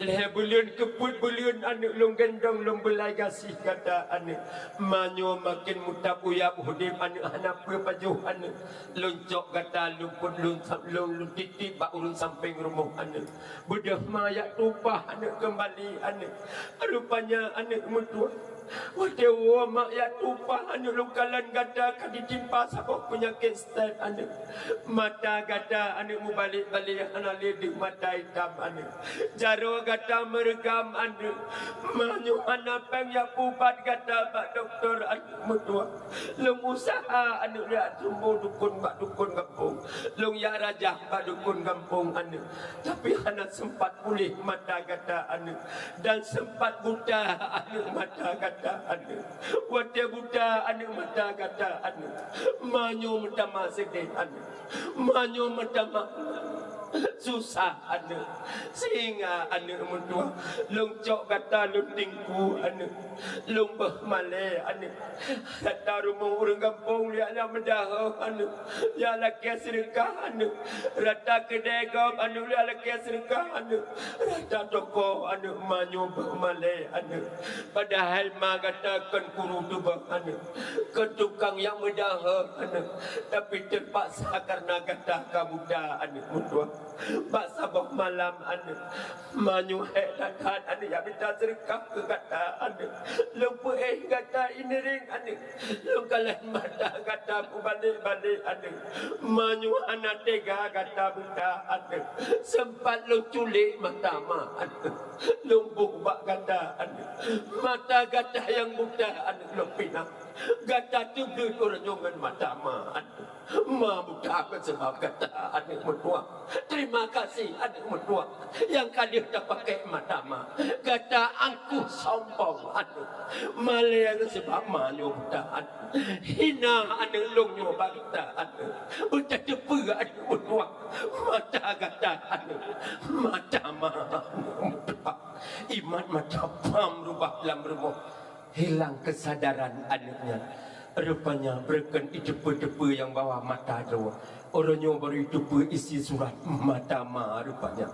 Lhée buleuen keu peuet buleuen aneuk lôn gendong lôn beulai gaséh gata aneuk. Ma nyoe maken meutab uyab udeb aneuk hana peue pajoh aneuk. Lôn cok gata lôn peuet lôn, lôn, lôn titip bak ureuëng sampéng rumoh aneuk. Beudôh ma jak tumpah aneuk keumbali aneuk. Rupanya aneuk meutuwah. Watée woe mak jak tumpah aneuk lôn kalon gata ka jitimpa saboh peunyakét stroke aneuk. Mata gata aneuk mubalek-balek hana lé deuh mata itam aneuk. Jaroe gata meureugam aneuk. Meunyoe hana péng jak peuubat gata bak dokto aneuk meutuah. Lôn useuha aneuk jak tumbôk dukon bak dukon gampông. Lôn jak rajah bak dukon gampông aneuk. Tapi hana seumpat puléh mata gata aneuk. Dan seumpat buta aneuk mata gata aneuk. Watée buta aneuk mata gata aneuk. Meunyoe meutamah seudeh aneuk. Meunyoe meutamah susah aneuk. Seuhingga aneuk meutuah. Lôn cok gata lôn tingku aneuk. Lôn beuh malée aneuk. Gata rumoh ureuëng gampông jak na meudaha aneuk. Jak lakée seudeukah aneuk. Rata keudée gob aneuk jak lakée seudeukah aneuk. Rata toko aneuk meunyoe beuh malée aneuk. Padahai ma gata kon kuru tubah aneuk. Kon tukang jak meudaha aneuk. Tapi teupaksa kareuna gata ka buta aneuk meutuah. Bak saboh malam aneuk. Meunyoe hék that-that aneuk jak mita seudeukah keu gata aneuk. Lôn peuéh gata ineuring aneuk. Lôn kalon mata gata mubalek-balek aneuk. Meunyoe hana teuga gata buta aneuk. Seumpat lôn culék mata ma aneuk. Lôn boh bak gata aneuk. Mata gata nyang buta aneuk lôn pinah. Gata teubleuet uroe nyoe ngon mata ma aneuk. Ma buta keu seubab gata aneuk meutuah. Terima kasih aneuk meutuah nyang ka lheueh tapakék mata ma. Gata angkuh sombong aneuk. Malée keu seubab ma nyoe buta aneuk. Hina aneuk lôn nyoe bak gata aneuk. Beutateupeue aneuk meutuah. Mata gata aneuk. Mata ma aneuk meutuah. Imat mata pam rubah lam rumoh. Hilang keusadaran aneuk nyan. Rupanya beureukan iteupeue-teupeue nyang bawah mata droe. Uroe nyoe baru iteupeue isi surat mata ma rupanya.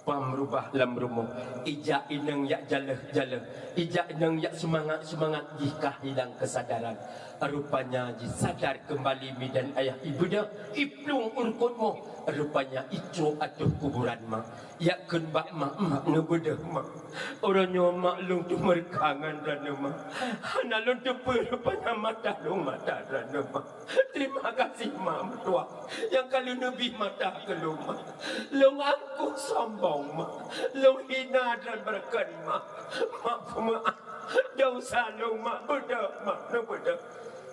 Pam rubah lam rumoh. Ijak inong jak jaleuh-jaleuh. Ijak inong jak seumangat-seumangat jih ka hilang keusadaran. Rupanya jisadar keumbali mi dan ayah ibeudôh, iplueng u rukot moh. Rupanya icok ateueh kuburan ma. Jak kheun bak mak, "Mak, neubeudôh mak. Uroe nyoe mak lôn teumeureuka ngon droeneuh mak. Hana lôn teupeue rupanya mata lôn mata droeneuh mak. Terima kasih mak meutuah nyang ka lôn neubih mata keu lôn mak. Lôn angkuh sombong mak. Lôn hina droen beureukan mak. Mak peumeu'ah desya lôn mak. Beudôh mak, neubeudôh."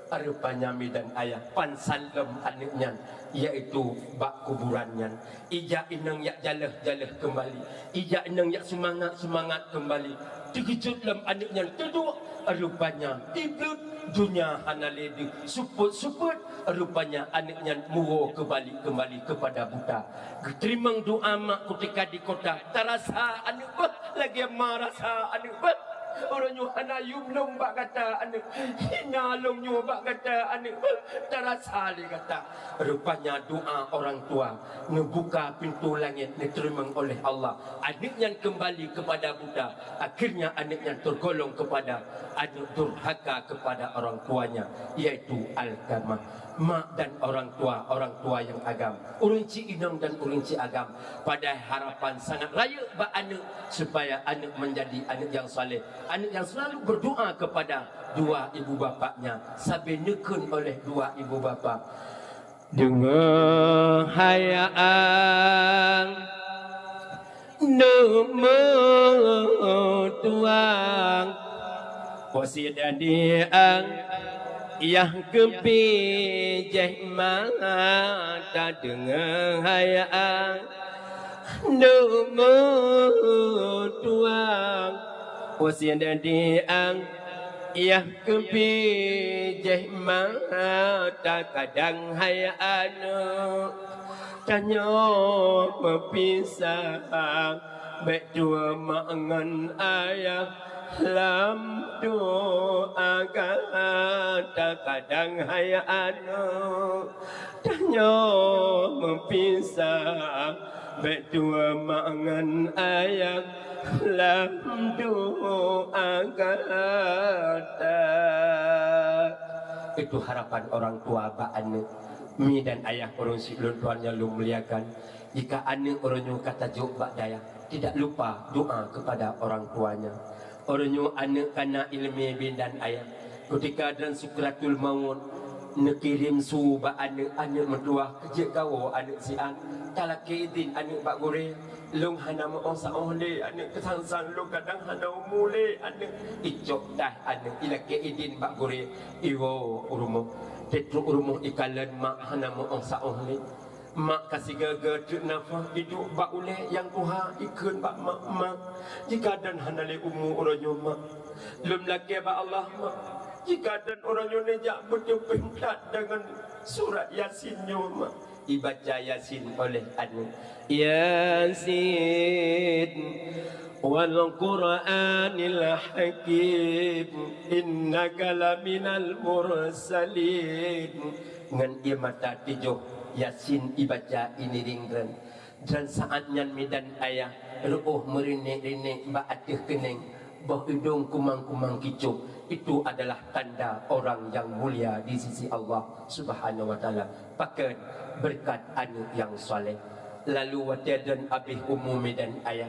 Rupanya mi dan ayah pansan lom aneuk nyan, yaitu bak kuburan nyan. Ijak inong jak jaleuh-jaleuh keumbali. Ijak inong jak seumangat-seumangat keumbali. Teukeujot lom aneuk nyan teuduek. Rupanya tibleut donya hana lé deuh supot-supot. Rupanya aneuk nyan muwoe keubalik keumbali keupada buta. Geuteurimong doa mak kutika di kota. Tarasa aneuk beuh lagée ma rasa aneuk beuh. Uroe nyoe hana yum lôn bak gata aneuk. Hina lôn nyoe bak gata aneuk beuh. Tarasa lé gata. Rupanya doa orang tua neubuka pintu langét neuteurimong oleh Allah. Aneuk nyan keumbali keupada buta. Akhirnya aneuk nyan teugolong keupada aneuk durhaka keupada orang tuanya, yaitu Alkamah. Mak dan orang tua, orang tua nyang agam, ureuëng ci inong dan ureuëng ci agam, padahai harapan sangat rayeuk bak aneuk supaya aneuk menjadi aneuk nyang saleh, aneuk nyang selalu berdoa kepada dua ibu bapaknya, sabe neukheun oleh dua ibu bapa. Deungoe hai ang, neumeutuang, wasiet di ang, yah keubi jeh mata. Deungoe hai ang, neumeutuang, wasiet di ang, yah keubi jeh mata. Kadang hai aneuk, tanyoe meupisah, bék tuwoe mak ngon ayah lam doa gata. Kadang hai aneuk, tanyoe meupisah, bék tuwoe mak ngon ayah lam doa gata. Itu harapan orang tua bak aneuk. Mi dan ayah ureuëng syiek lôn tuan nyang lôn muliakan, jika aneuk uroe nyoe ka tajok bak dayah, tidak lupa doa kepada orang tuanya. Uroe nyoe aneuëk kana iéleumé midan ayah. Keutika dan sukratul maut, neukirém su bak aneuëk, aneuëk meutuwah, keujeuet kawoe aneuëk siat. Talakée idin aneuëk bak gurée, lôn hana meuoh saoh lé aneuëk, keusang-sang lôn kadang hana umu lé aneuëk. Icok dah aneuëk ilakée idin bak gurée, iwoe u rumoh. Teutrok u rumoh ikalon mak hana meuoh saoh lé. Mak ka sigoe-goe teuk nafah iduek bak ulée nyang tuha, ikheun bak mak, "Mak, jika dan hana lé umu uroe nyoe, Mak, lôn lakée bak Allah, Mak, jika dan uroe nyoe neujak beuteupeuintat deungon surat Yasin nyoe, Mak." Ibaca Yasin oleh aneuëk, "Yasin wal Qur'anil hakim, innaka laminal mursalin." Ngon ié mata tujoh Yasin ibaca iniring-ring. Dan saát nyan midan ayah reuôh meurinék-rinék bak ateueh keunéng, boh idông kumang-kumang kicok. Itu adalah tanda orang yang mulia di sisi Allah Subhanahu wa Taala. Pakon? Beureukat aneuëk nyang saleh. Lalu watée dan abéh umu midan ayah,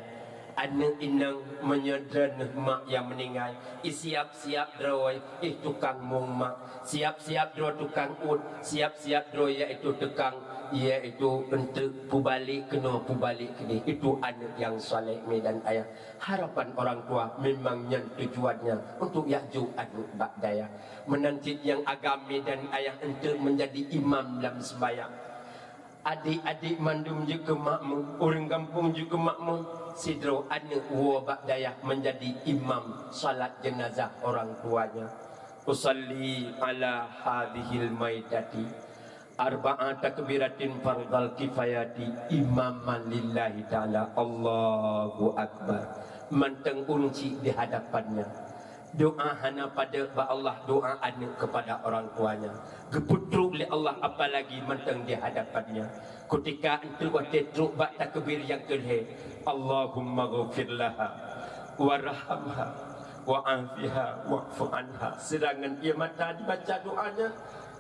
aneuëk inong meunyoe droeneueh mak nyang meuninggai, isiab-siab droe, ih tukang mong mak, siab-siab droe tukang ôt, siab-siab droe yaitu tukang, yaitu eunteuk pubalék keunoe pubalék keudeh. Itu aneuëk nyang saleh midan ayah. Harapan orang tua memang nyan tujuannya untuk jak jok aneuëk bak dayah. Meunan cit nyang agam midan ayah eunteuk meunjadi imam lam seumbayang. Adék-adék mandum jeuet keu makmum, ureuëng gampông jeuet keu makmum, sidroe aneuëk woe bak dayah meunjadi imam salat jeunazah orang tuanya. Usalli ala hadzihil maitati arba'a takbiratin fardhal kifayati imaman lillahi ta'ala. Allahu Akbar. Mantong ureuëng chik di hadapannya. Doa hana padub bak Allah, doa aneuëk kepada orang tuanya. Geupeutrok lé Allah apalagi mantong di hadapannya. Keutika eunteuk watée trok bak takbir nyang keulhée, "Allahumma ghfir laha warhamha wa'afiha wa'fu anha." Seudangkan ié mata dibaca doanya,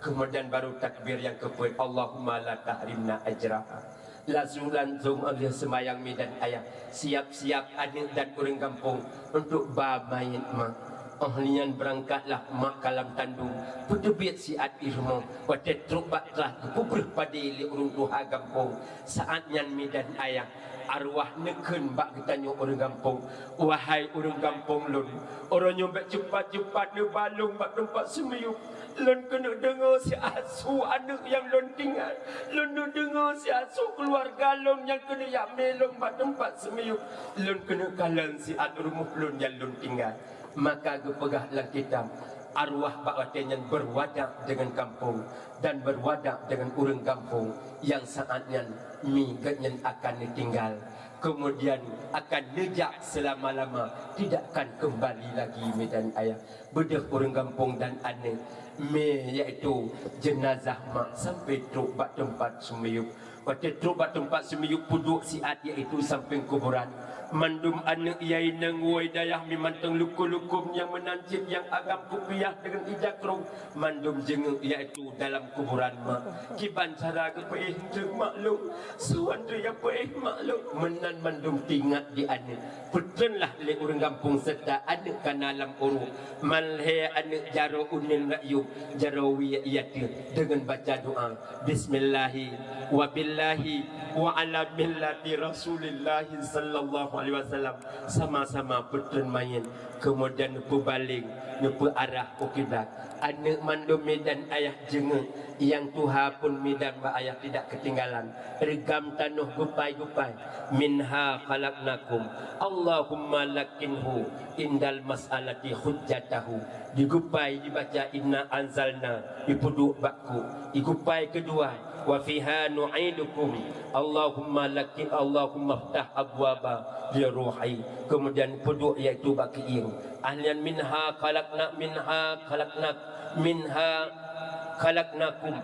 keumudian baru takbir nyang keupeuet, "Allahumma la tahrimna ajraha." Langsung-langsung lheueh seumayang midan ayah, siab-siab aneuëk dan ureuëng gampông untuk ba manyét mak. Óh lheueh nyan beurangkatlah mak ka lam tandong, peuteubiet siat i rumoh. Watée trok bak trah geupeubreueh padé lé ureuëng tuha gampông. Saát nyan midan ayah, arwah neukheun bak geutanyoe ureuëng gampông, "Wahai ureuëng gampông lôn, uroe nyoe bék cupat-cupat neuba lôn bak teumpat seumiyueb. Lôn keuneuk deungoe siat su aneuëk nyang lôn tinggai. Lôn keuneuk deungoe siat su keuluwarga lôn nyang keuneuk jak mé lôn bak teumpat seumiyueb. Lôn keuneuk kalon siat rumoh lôn nyang lôn tinggai." Maka geupeugah lam kitab, arwah bak watée nyan beurwadak deungon gampông dan beurwadak deungon ureuëng gampông nyang saát nyan mi gobnyan akan neutinggai, keumudian akan neujak seulama-lama, tidak akan keumbali lagi midan ayah. Beudôh ureuëng gampông dan aneuëk mé, yaitu jeunazah mak, sampai trok bak teumpat seumiyueb. Watée trok bak teumpat seumiyueb peuduek siat, yaitu sampéng kuburan. Mandum aneuëk, yai inong, woe dayah, mi mantong lukum-lukum nyang meunan cit nyang agam kupiah deungon ija krong, mandum jeungeuk, yaitu dalam kuburan mak. Kiban cara geupeuéh eunteuk mak lôn, soe eunteuk nyang peuéh mak lôn, meunan mandum teuingat di aneuëk. Peutreunlah lé ureuëng gampông seureuta aneuëk kana lam uruek. Man lhée aneuëk jaroe uneuen rakyueb, jaroe wie ie teuh deungon baca doa, "Bismillahi wa billahi wa ala millati Rasulillahi sallallahu alaihi wasallam." Sama-sama peutreun manyét, keumudian neupeubaleng, neupeuarah u kiblat. Aneuëk mandum midan ayah jeungeuk, nyang tuha pun midan bak ayah tidak keutinggalan. Reugam tanoh geupai-geupai. "Minha khalaqnakum." Allahumma lakkinhu indal mas'alati hujjatahu. Digupai dibaca inna anzalna, ipeuduek bak kuk. Igupai keudua, "Wa fiha nu'idukum." Allahumma lakkin, Allahumma ftah abwaba li ruhi. Keumudian peuduek yaitu bak keuieng. Ahlian minha khalaqna, minha khalaqna, minha khalaqnakum.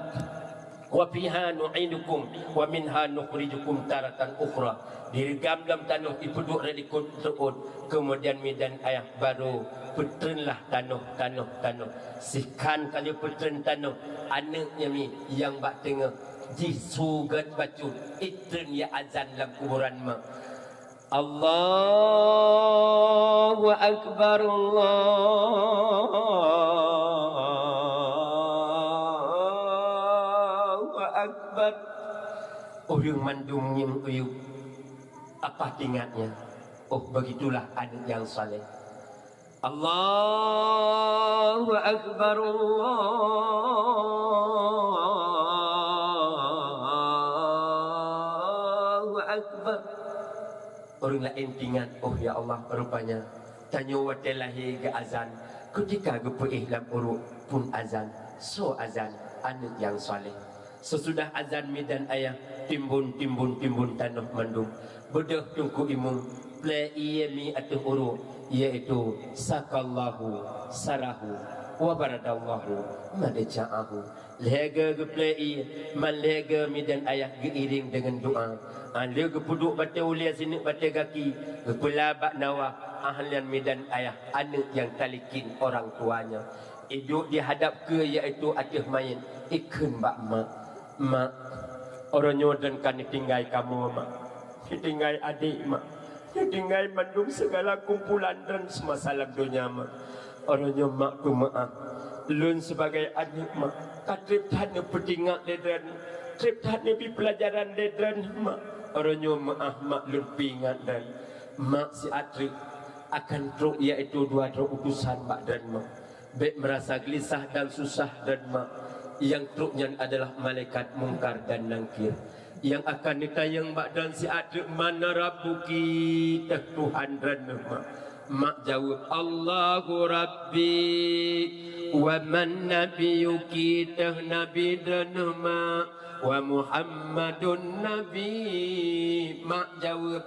"Wa fiha nu'idukum wa minha nukhrijukum taratan ukhra." Direugam lam tanoh, ipeuduek rot likot seuôt, keumudian midan ayah baru peutreunlah tanoh, tanoh, tanoh. Sikhan ka lheueh peutreun tanoh, aneuëk nyan mi nyang bak teungoh jih su gét bacut, itreun ie azan lam kuburan mak. Allahu Akbar, Allahu Akbar. Ureuëng mandum ngieng uyueb, apa teuingat nyan? Oh, begitulah aneuk nyang saleh. Allahu Akbar, Allahu Akbar. Ureuëng laén teuingat, oh ya Allah, rupanya tanyoe watée lahé geuazan, keutika geupeuéh lam uruek pun azan, soe azan, aneuk nyang saleh. Seusudah azan mi dan ayah, timbun, timbun, timbun tanoh mandum. Beudôh teungku imum, plée ié mi ateueh uruek, yaitu sakallahu sarahu wa baradallahu madja'ahu. Lhée geuplée ié, man lhée geu mi dan ayah geuiréng deungon doá. Lheueh geupeuduek batée ulée sineuk batée gaki, geupeula bak nawah, ahlian mi dan ayah aneuk nyang talikén orang tuanya. Iduek di hadap keue, yaitu ateueh manyét, ikheun bak mak, "Mak, uroe nyoe droen ka neutinggai kamoe, Mak. Neutinggai adék, Mak. Neutinggai mandum sigala kumpulan droen seumasa lam donya, Mak. Uroe nyoe, Mak, peumeuáh. Lôn sibagai aneuk, Mak, ka treb that neupeutingat lé droen, treb that neubi peulajaran lé droen, Mak. Uroe nyoe meuáh, Mak, lôn peuingat droen." Mak siat treuk akan trok, yaitu dua droe utusan bak droen, Mak. Bék meurasa geulisah dan susah droen, Mak. Nyang trok nyan adalah malaikat Mungkar dan Nangkir nyang akan neutanyong bak droen siat treuk, "Man rabbuki?" teuh Tuhan droen, Mak. Mak jaweueb, "Allahu Rabbi." "Wa man nabiyuki?" teuh Nabi droen, Mak. "Wa Muhammadun Nabi." Mak jaweueb,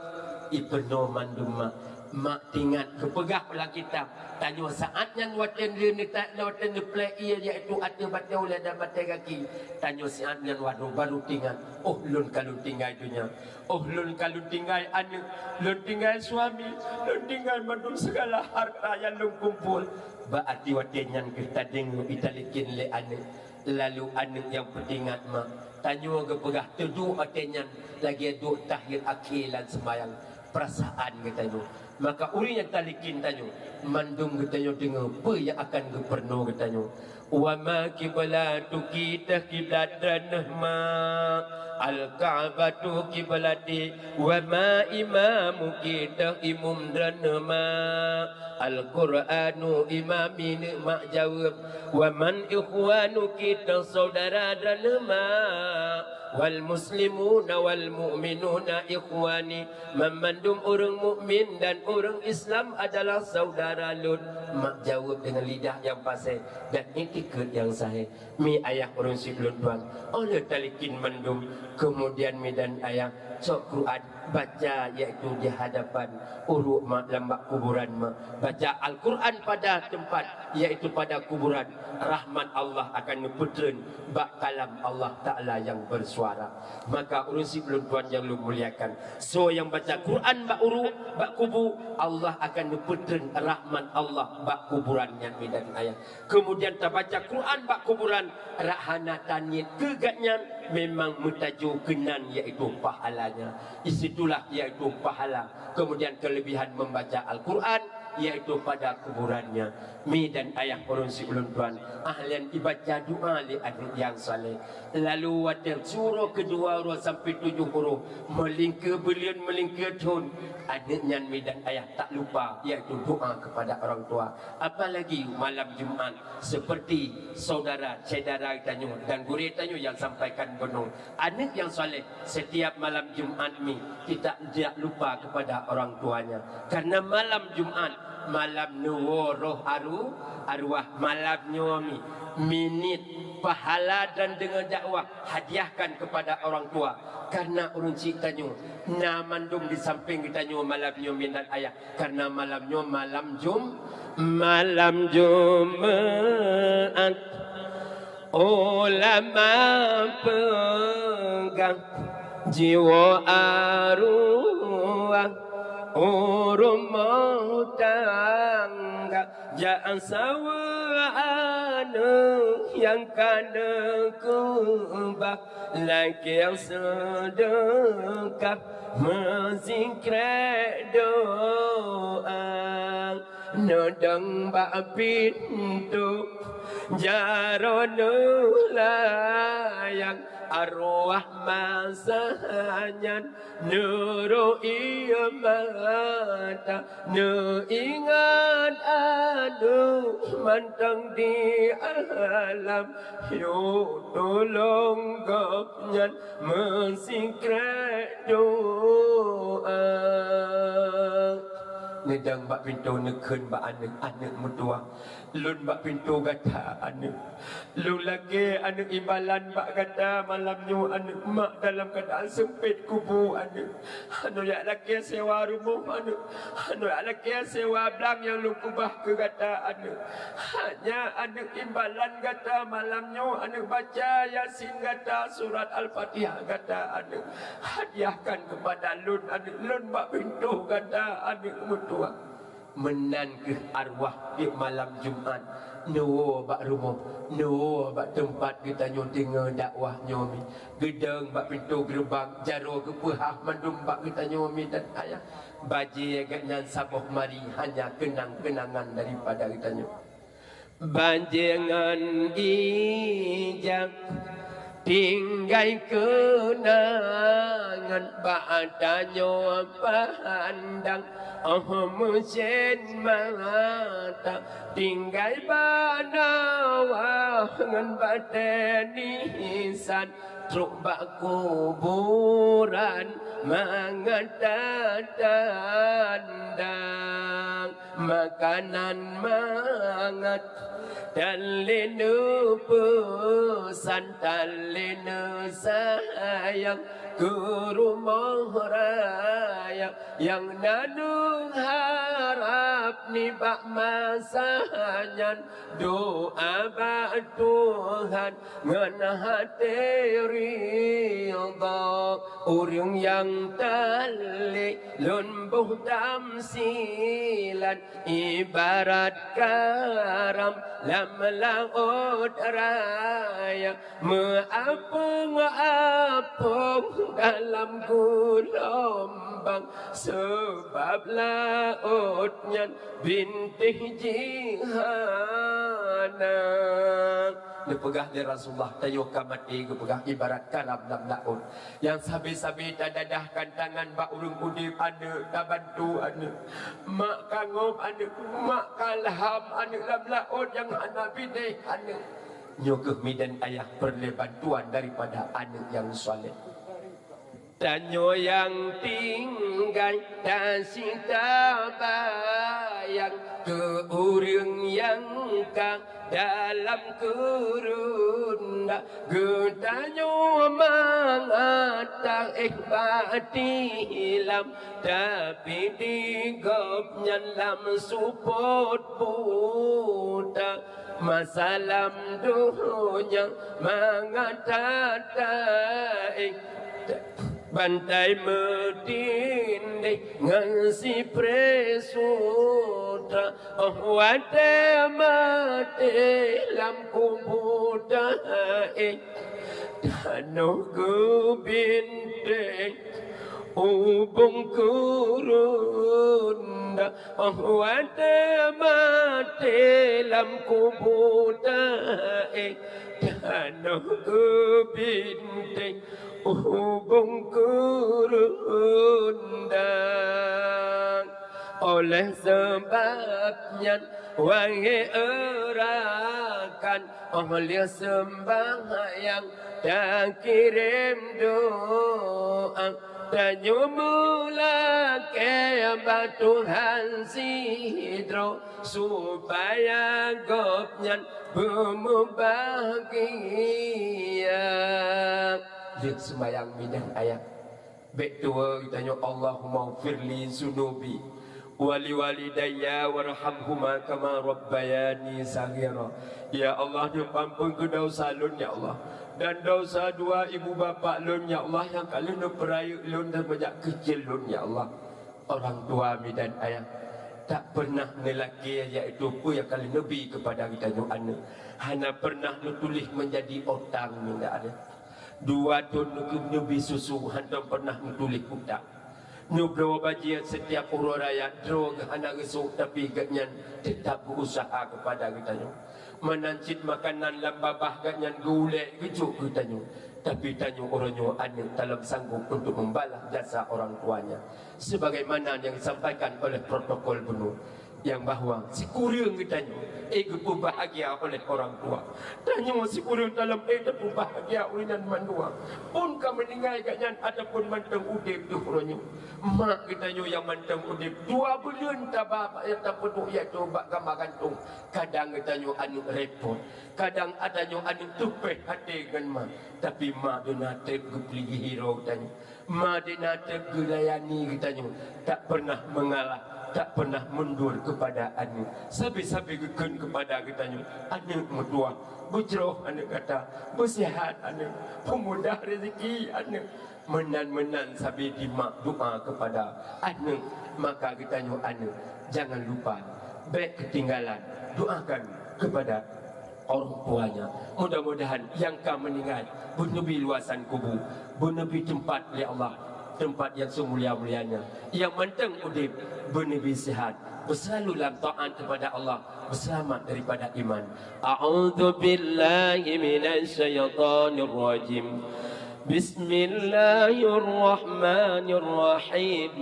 "Ipeunoh mandum, Mak." Mak teuingat geupeugah lam kitab, tanyoe saat nyan watée lheueh neuta-, watée neuplée ié, yaitu ateueh batée ulée dan batée gaki, tanyoe saat nyan waduh baru teuingat, "Oh, lôn ka lôn tinggai donya. Oh, lôn ka lôn tinggai aneuk, lôn tinggai suami, lôn tinggai mandum sigala harta nyang lôn kumpul." Bak até watée nyan kheueh tadeungoe italikén lé aneuk. Lalu aneuk nyang peuteuingat mak, tanyoe geupeugah teuduek watée nyan lagée duek tahiyat akhé lam seumayang. Peurasaan geutanyoe. Maka ureuëng nyang talikén tanyoe, mandum geutanyoe deungoe peue nyang akan geupeurunoe geutanyoe. "Wa ma kiblatuki?" teuh kiblat droeneuh mak. "Al-Ka'batu kiblati." "Wa ma imamuki?" teuh imum droeneuh mak. "Al-Qur'anu imami," neuk mak jaweueb. "Wa man ikhwanuki?" teuh syedara droeneuh mak. "Wal muslimuna wal mu'minuna ikhwani." Banmandum ureuëng mukmin dan ureuëng Islam adalah syedara lôn. Mak jaweueb deungon lidah nyang paséh dan iktikeuet nyang sahé. Mi ayah ureuëng syiek lôn tuan, óh lheueh talikén mandum, keumudian mi dan ayah cok Quran, baca, yaitu di hadapan ureuëng mak lam bak kuburan mak. Baca Al-Quran pada teumpat, yaitu pada kuburan, rahmat Allah akan neupeutreun bak kalam Allah Ta'ala nyang beusuara. Maka ureuëng syiek lôn tuan nyang lôn muliakan, soe nyang baca Quran bak ureuëng, bak kubu, Allah akan neupeutreun rahmat Allah bak kuburan nyan mi dan ayah. Keumudian tabaca Quran bak kuburan, rak hana taniet keu gobnyan, memang meutajô keunan, yaitu pahalanya. Di situlah yaitu pahala. Keumudian keuleubihan membaca Al-Quran, yaitu pada kuburannya. Mi dan ayah ureuëng syiek lôn tuan, ahlian ibaca doa lé aneuk nyang saleh. Lalu watée suroh keudua uroe sampai tujoh uroe, meulingkeue buleuen, meulingkeue thon, aneuk nyan mi dan ayah tak lupa, yaitu doa kepada orang tua. Apalagi malam Jumat, seperti saudara syedara tanyoe dan gurée tanyoe nyang sampaikan bunoe, aneuk nyang saleh, setiap malam Jumat mi, tidak, tidak lupa kepada orang tuanya. Karena malam Jumat, malam neuwoe roh aru-, arwah, malam nyoe mi, minit pahala dan deungon dakwah, hadiahkan kepada orang tua. Karena ureuëng syiek tanyoe na mandum di samping geutanyoe malam nyoe mi dan ayah. Karena malam nyoe malam Jum-, malam Jumat, ulama peugah, jiwoe arwah u rumoh tangga, jak saweue Nyang ka neukeubah lakée seudeukah meusikrek doá. Neudong bak pintoe jaroe neulayang, arwah masa nyan neurok ié mata, neuingat aneuk mantong di alam, yue tulông gobnyan meusikrek doá. Neudong bak pintoe neukheun bak aneuk, aneuk meutuah. Lôn bak pintoe gata aneuk. Lôn lakée aneuk imbalan bak gata malam nyoe aneuk, mak dalam keuadaan seumpét kubu aneuk. Hana jak lakée sewa rumoh aneuk. Hana jak lakée sewa blang nyang lôn keubah keu gata aneuk. Hanya aneuk imbalan gata malam nyoe aneuk, baca Yasin gata, surat Al-Fatihah gata aneuk. Hadiahkan keupada lôn aneuk, lôn bak pintoe gata aneuk meutuah. Meunan kheueh arwah tieb malam Jumat neuwoe bak rumoh, neuwoe bak teumpat geutanyoe deungoe dakwah nyoe mi. Geudong bak pintoe geureubang, jaroe geupeuhah mandum bak geutanyoe mi dan ayah. Bajée gobnyan saboh mari hanya keunang-keunangan daripada geutanyoe. Bajée ngon ija tinggai keunangan bak tanyoe pandang. Oh meucen mata tinggai bak nawah ngon batée nisan, trok bak kuburan mangat tatandang. Makanan mangat tan lé neupeusan, tan lé neusayang keu rumoh raya nyang na neuharab nibak masa nyan. Doá bak Tuhan ngon até ridha, ureuëng nyang talé lôn boh tamsilan, ibarat karam lam laôt raya, meuapong-apong dalam geulombang, sabab laôt nyan bintéh jih hana. Neupeugah lé Rasulullah, tanyoe ka maté geupeugah ibarat karam lam laôt. Nyang sabe-sabe tadadahkan tangan bak ureuëng udeb aneuk, tabantu aneuk. Mak ka ngop aneuk, mak ka lham aneuk lam laôt nyang hana binéh aneuk. Nyoe kheueh mi dan ayah peureulée bantuan daripada aneuk nyang saleh. Tanyoe nyang tinggai tasita bayang keu ureuëng nyang ka dalam keureuenda. Geutanyoe mangat taéh bak tilam, tapi di gobnyan lam seupôt buta. Masa lam donya mangat that taéh, bantai meutindéh ngon sipreh sutra. Oh watée maté lam kubu taéh, tanoh geubintéh ubong keureuenda. Oh watée maté lam kubu taéh, tanoh geubintéh ubong keureuenda. Oleh sabab nyan, wahé rakan, oh lheueh seumbahyang takirém doá. Tanyoe meulakée bak Tuhan sidroe, supaya gobnyan beumubahgia. Jeuet seumayang mi dan ayah. Bék tuwoe geutanyoe, Allahummaghfirli dzunubi wa liwalidayya warhamhuma kama rabbayani shaghira. Ya Allah, neupeuampôn keu desya lôn, ya Allah, dan desya dua ibu bapak lôn, ya Allah, nyang ka lheueh neupeurayeuk lôn dan meujak keucil lôn, ya Allah. Orang tua mi dan ayah, tak pernah neulakée, yaitu peue nyang ka lheueh neubi keupada geutanyoe aneuk. Hana pernah neutuléh meunjadi utang, ndak ada. Dua thon neubi susu, hana pernah neutuléh utang. Neubloe bajée setiap uroe raya, droe geuh hana geusok, tapi gobnyan teutap geuuseuha keupada geutanyoe. Meunan cit makanan lam babah gobnyan geuulée geujok keu tanyoe. Tapi tanyoe uroe nyoe aneuk talom sanggob untuk membalas jasa orang tuanya. Sebagaimana yang disampaikan oleh protokol bunoe, nyang bahwa sikureueng geutanyoe, eh, geupeubahgia oleh orang tua. Tanyoe sikureueng talom, eh, teupeubahgia oleh nyan mandua. Pun ka meuninggai gobnyan ataupun mantong udeb di uroe nyoe. Mak geutanyoe nyang mantong udeb, dua buleuen taba bak nyang tapeuduek, yaitu bak kama gantong. Kadang geutanyoe aneuk repot, kadang geutanyoe aneuk teupeh até ngon mak, tapi mak deuh na treb geupeulihi droe geutanyoe. Ma deuh na treb geulayani geutanyoe, tak pernah mengalah, tak pernah mundur keupada aneuk. Sabe-sabe geukheun keupada geutanyoe, aneuk meutuah, beujroh aneuk gata, beusihat aneuk, peumudah rezeki aneuk. Meunan-meunan sabe di mak doa keupada aneuk, maka geutanyoe aneuk, jangan lupa, bék keutinggalan, doakan keupada orang tuanya. Mudah-mudahan nyang ka meuninggai beuneubi luasan kubu, beuneubi teumpat lé Allah, teumpat nyang seumulia-mulianya. Nyang mantong udeb beuneubi sihat, beuselalu lam taat keupada Allah, beuselamat daripada iman. A'udzubillahi minasyaitonirrajim. Bismillahirrahmanirrahim.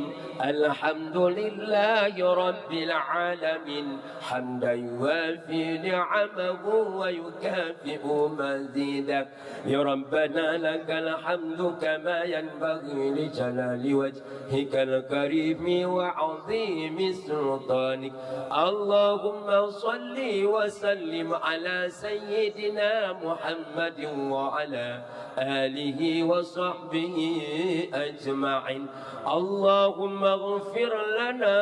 Alhamdulillahi rabbil alamin. Hamdan yuwafi ni'amahu wa yukafi'u mazidah. Ya Rabbana lakal hamdu kama yanbaghi li jalali wajhikal karimi wa azimi sultanik. Allahumma salli wa sallim ala sayyidina Muhammadin wa ala alihi wa sahbihi ajma'in. Allahumma ighfir lana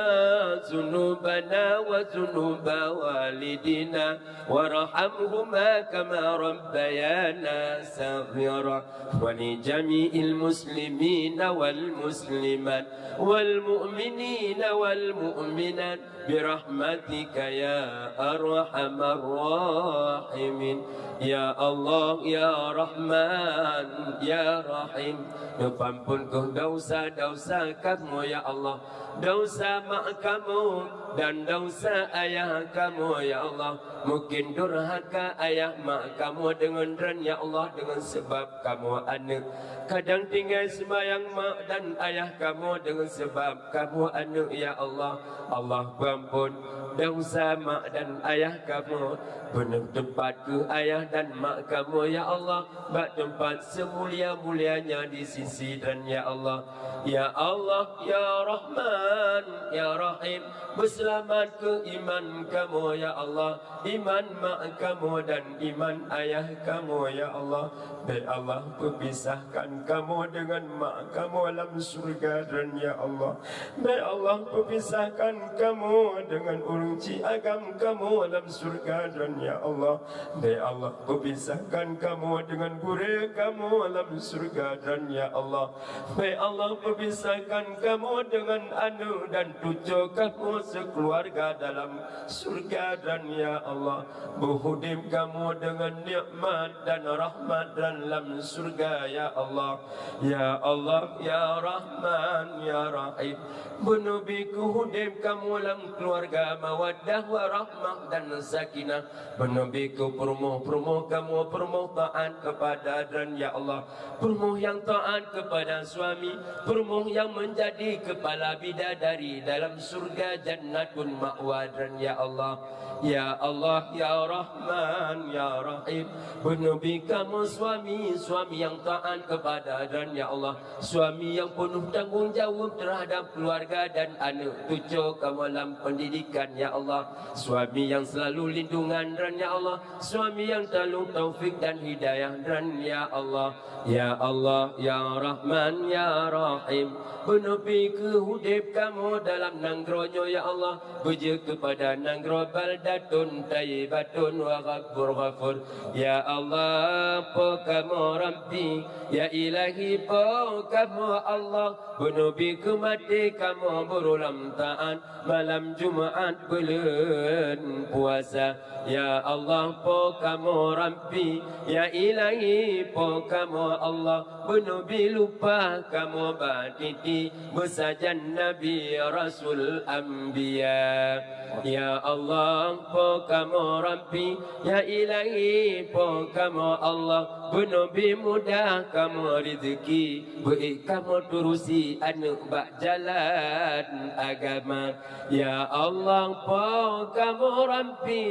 dzunubana wa dzunuba walidina warhamhuma kama rabbayana shaghira. Wa li jami'il muslimina wal muslimat wal mu'minina wal mu'minat birahmatika ya arhamar rahimin. Ya Allah, ya Rahman, ya Rahim, neupeuampôn keuh desya-desya kamoe, ya Allah. Desya mak kamoe dan desya ayah kamoe, ya Allah. Mungken durhaka ayah mak kamoe deungon droe, ya Allah, deungon sabab kamoe aneuk. Kadang tinggai seumayang mak dan ayah kamoe deungon sabab kamoe aneuk, ya Allah. Allah peuampôn desya mak dan ayah kamoe. Peunoh teumpat keuh ayah dan mak kamoe, ya Allah, bak teumpat seumulia-mulianya di sisi droe, ya Allah. Ya Allah, ya Rahman, ya Rahim, beuseulamat keuh iman kamoe, ya Allah. Iman mak kamoe dan iman ayah kamoe, ya Allah. Bék Allah peupisahkan kamoe deungon mak kamoe lam syeuruga droe, ya Allah. Bék Allah peupisahkan kamoe deungon ureuëng ci agam kamoe lam syeuruga droe, ya Allah. Bék Allah peupisahkan kamoe deungon gurée kamoe lam syeuruga droe, ya Allah. Bék Allah peupisahkan kamoe deungon aneuk dan cucoe kamoe sikeuluwarga dalam syeuruga droe, ya Allah. Beuudeb kamoe deungon nikmat dan rahmat droe lam syeuruga, ya Allah. Ya Allah, ya Rahman, ya Rahim, beuneubi keuh udeb kamoe lam keuluwarga mawaddah wa rahmah dan sakinah. Beuneubi keuh peurumoh-peurumoh kamoe peurumoh taat keupada droe, ya Allah. Peurumoh nyang taat keupada suami, peurumoh nyang meunjadi keupala bidadari dalam syeuruga Jannatun Ma'wa droe, ya Allah. Ya Allah, ya Rahman, ya Rahim, beuneubi kamoe suami, suami nyang taat keupada droe, ya Allah. Suami nyang peunoh tanggong jaweueb teuhadab keuluwarga dan aneuk cucoe kamoe lam peundidikan, ya Allah. Suami nyang seulalu lindungan droe, ya Allah. Suami nyang taloe taufik dan hidayah droe, ya Allah. Ya Allah, ya Rahman, ya Rahim, beuneubi keuh udeb kamoe dalam nanggroe nyoe, ya Allah. Beujeuet keupada nanggroe Balda Taibatun, taibatun wa ghafur, ghafur. Ya Allah, Po kamoe Rabbi, ya Ilahi, Po kamoe Allah, beuneubri keu maté kamoe beurulang taat malam Jumat buleuen puasa. Ya Allah, Po kamoe Rabbi, ya Ilahi, Po kamoe Allah, beuneubri lumpah kamoe bak titi, beusajan Nabi, Rasul, Anbiya. Ya Allah, Po kamoe Rabbi, ya Ilahi, Po kamoe Allah, beuneubri mudah kamoe rizki, beuék kamoe turusi aneuk bak jalan agama. Ya Allah, Po kamoe Rabbi,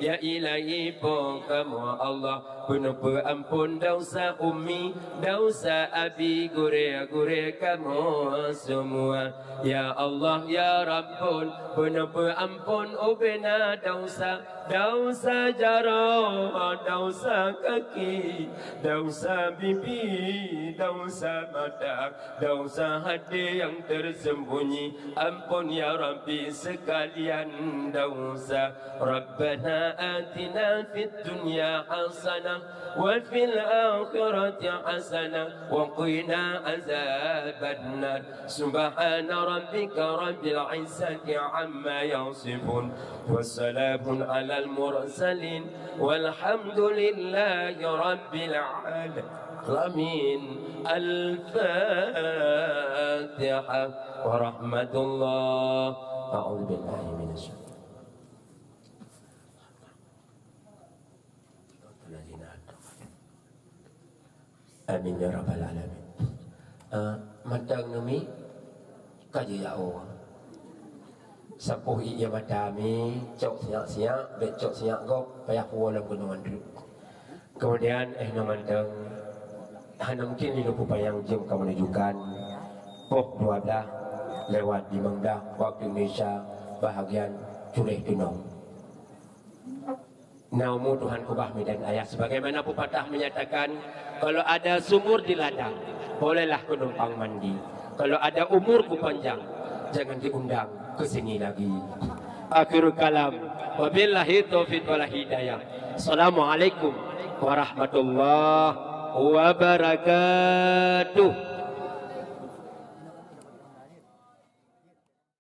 ya Ilahi, Po kamoe Allah, beuneupeu amphon desya umi, desya abi, gurée-gurée kamoe seumua. Ya Allah, ya Rabbun, beuneupeu amphon ubena desya, desya jaroe, desya kaki, desya bibi, desya mata, desya hati nyang tersembunyi. Amphon ya Rabbi seukalian desya. Rabbana atina fid dunya hasanah wa fil akhirati hasanah wa qina azabannar. Subhana rabbika rabbil izzati amma yasifun. Wa salamun alal mursalin. Walhamdulillahi rabbil alamin. Al-Fatihah. Warahmatullah. A'udzubillahi minasyaitonir Amin ya rabbal alamin. Eh, mantong neumi ka jiyao. Sapoh ie mata mi, cok siyak-siyak, bèk cok siyak gob, payah puwoe lam gunong andreuk. Kemudian, eh, nyoe mantong, hana mungkin lé lôn peupanyang jeuem ka meununjukkan poh dua blah lewat limong blah waktu Indonesia bahagian cureh tunong. Na umu Tuhan keubah midan ayah, sebagaimana pepatah menyatakan, kalau ada sumur di ladang, bolehlah ku numpang mandi. Kalau ada umurku panjang, jangan diundang ke sini lagi. Akhirul kalam, wabillahi taufiq wal hidayah. Assalamualaikum warahmatullahi wabarakatuh.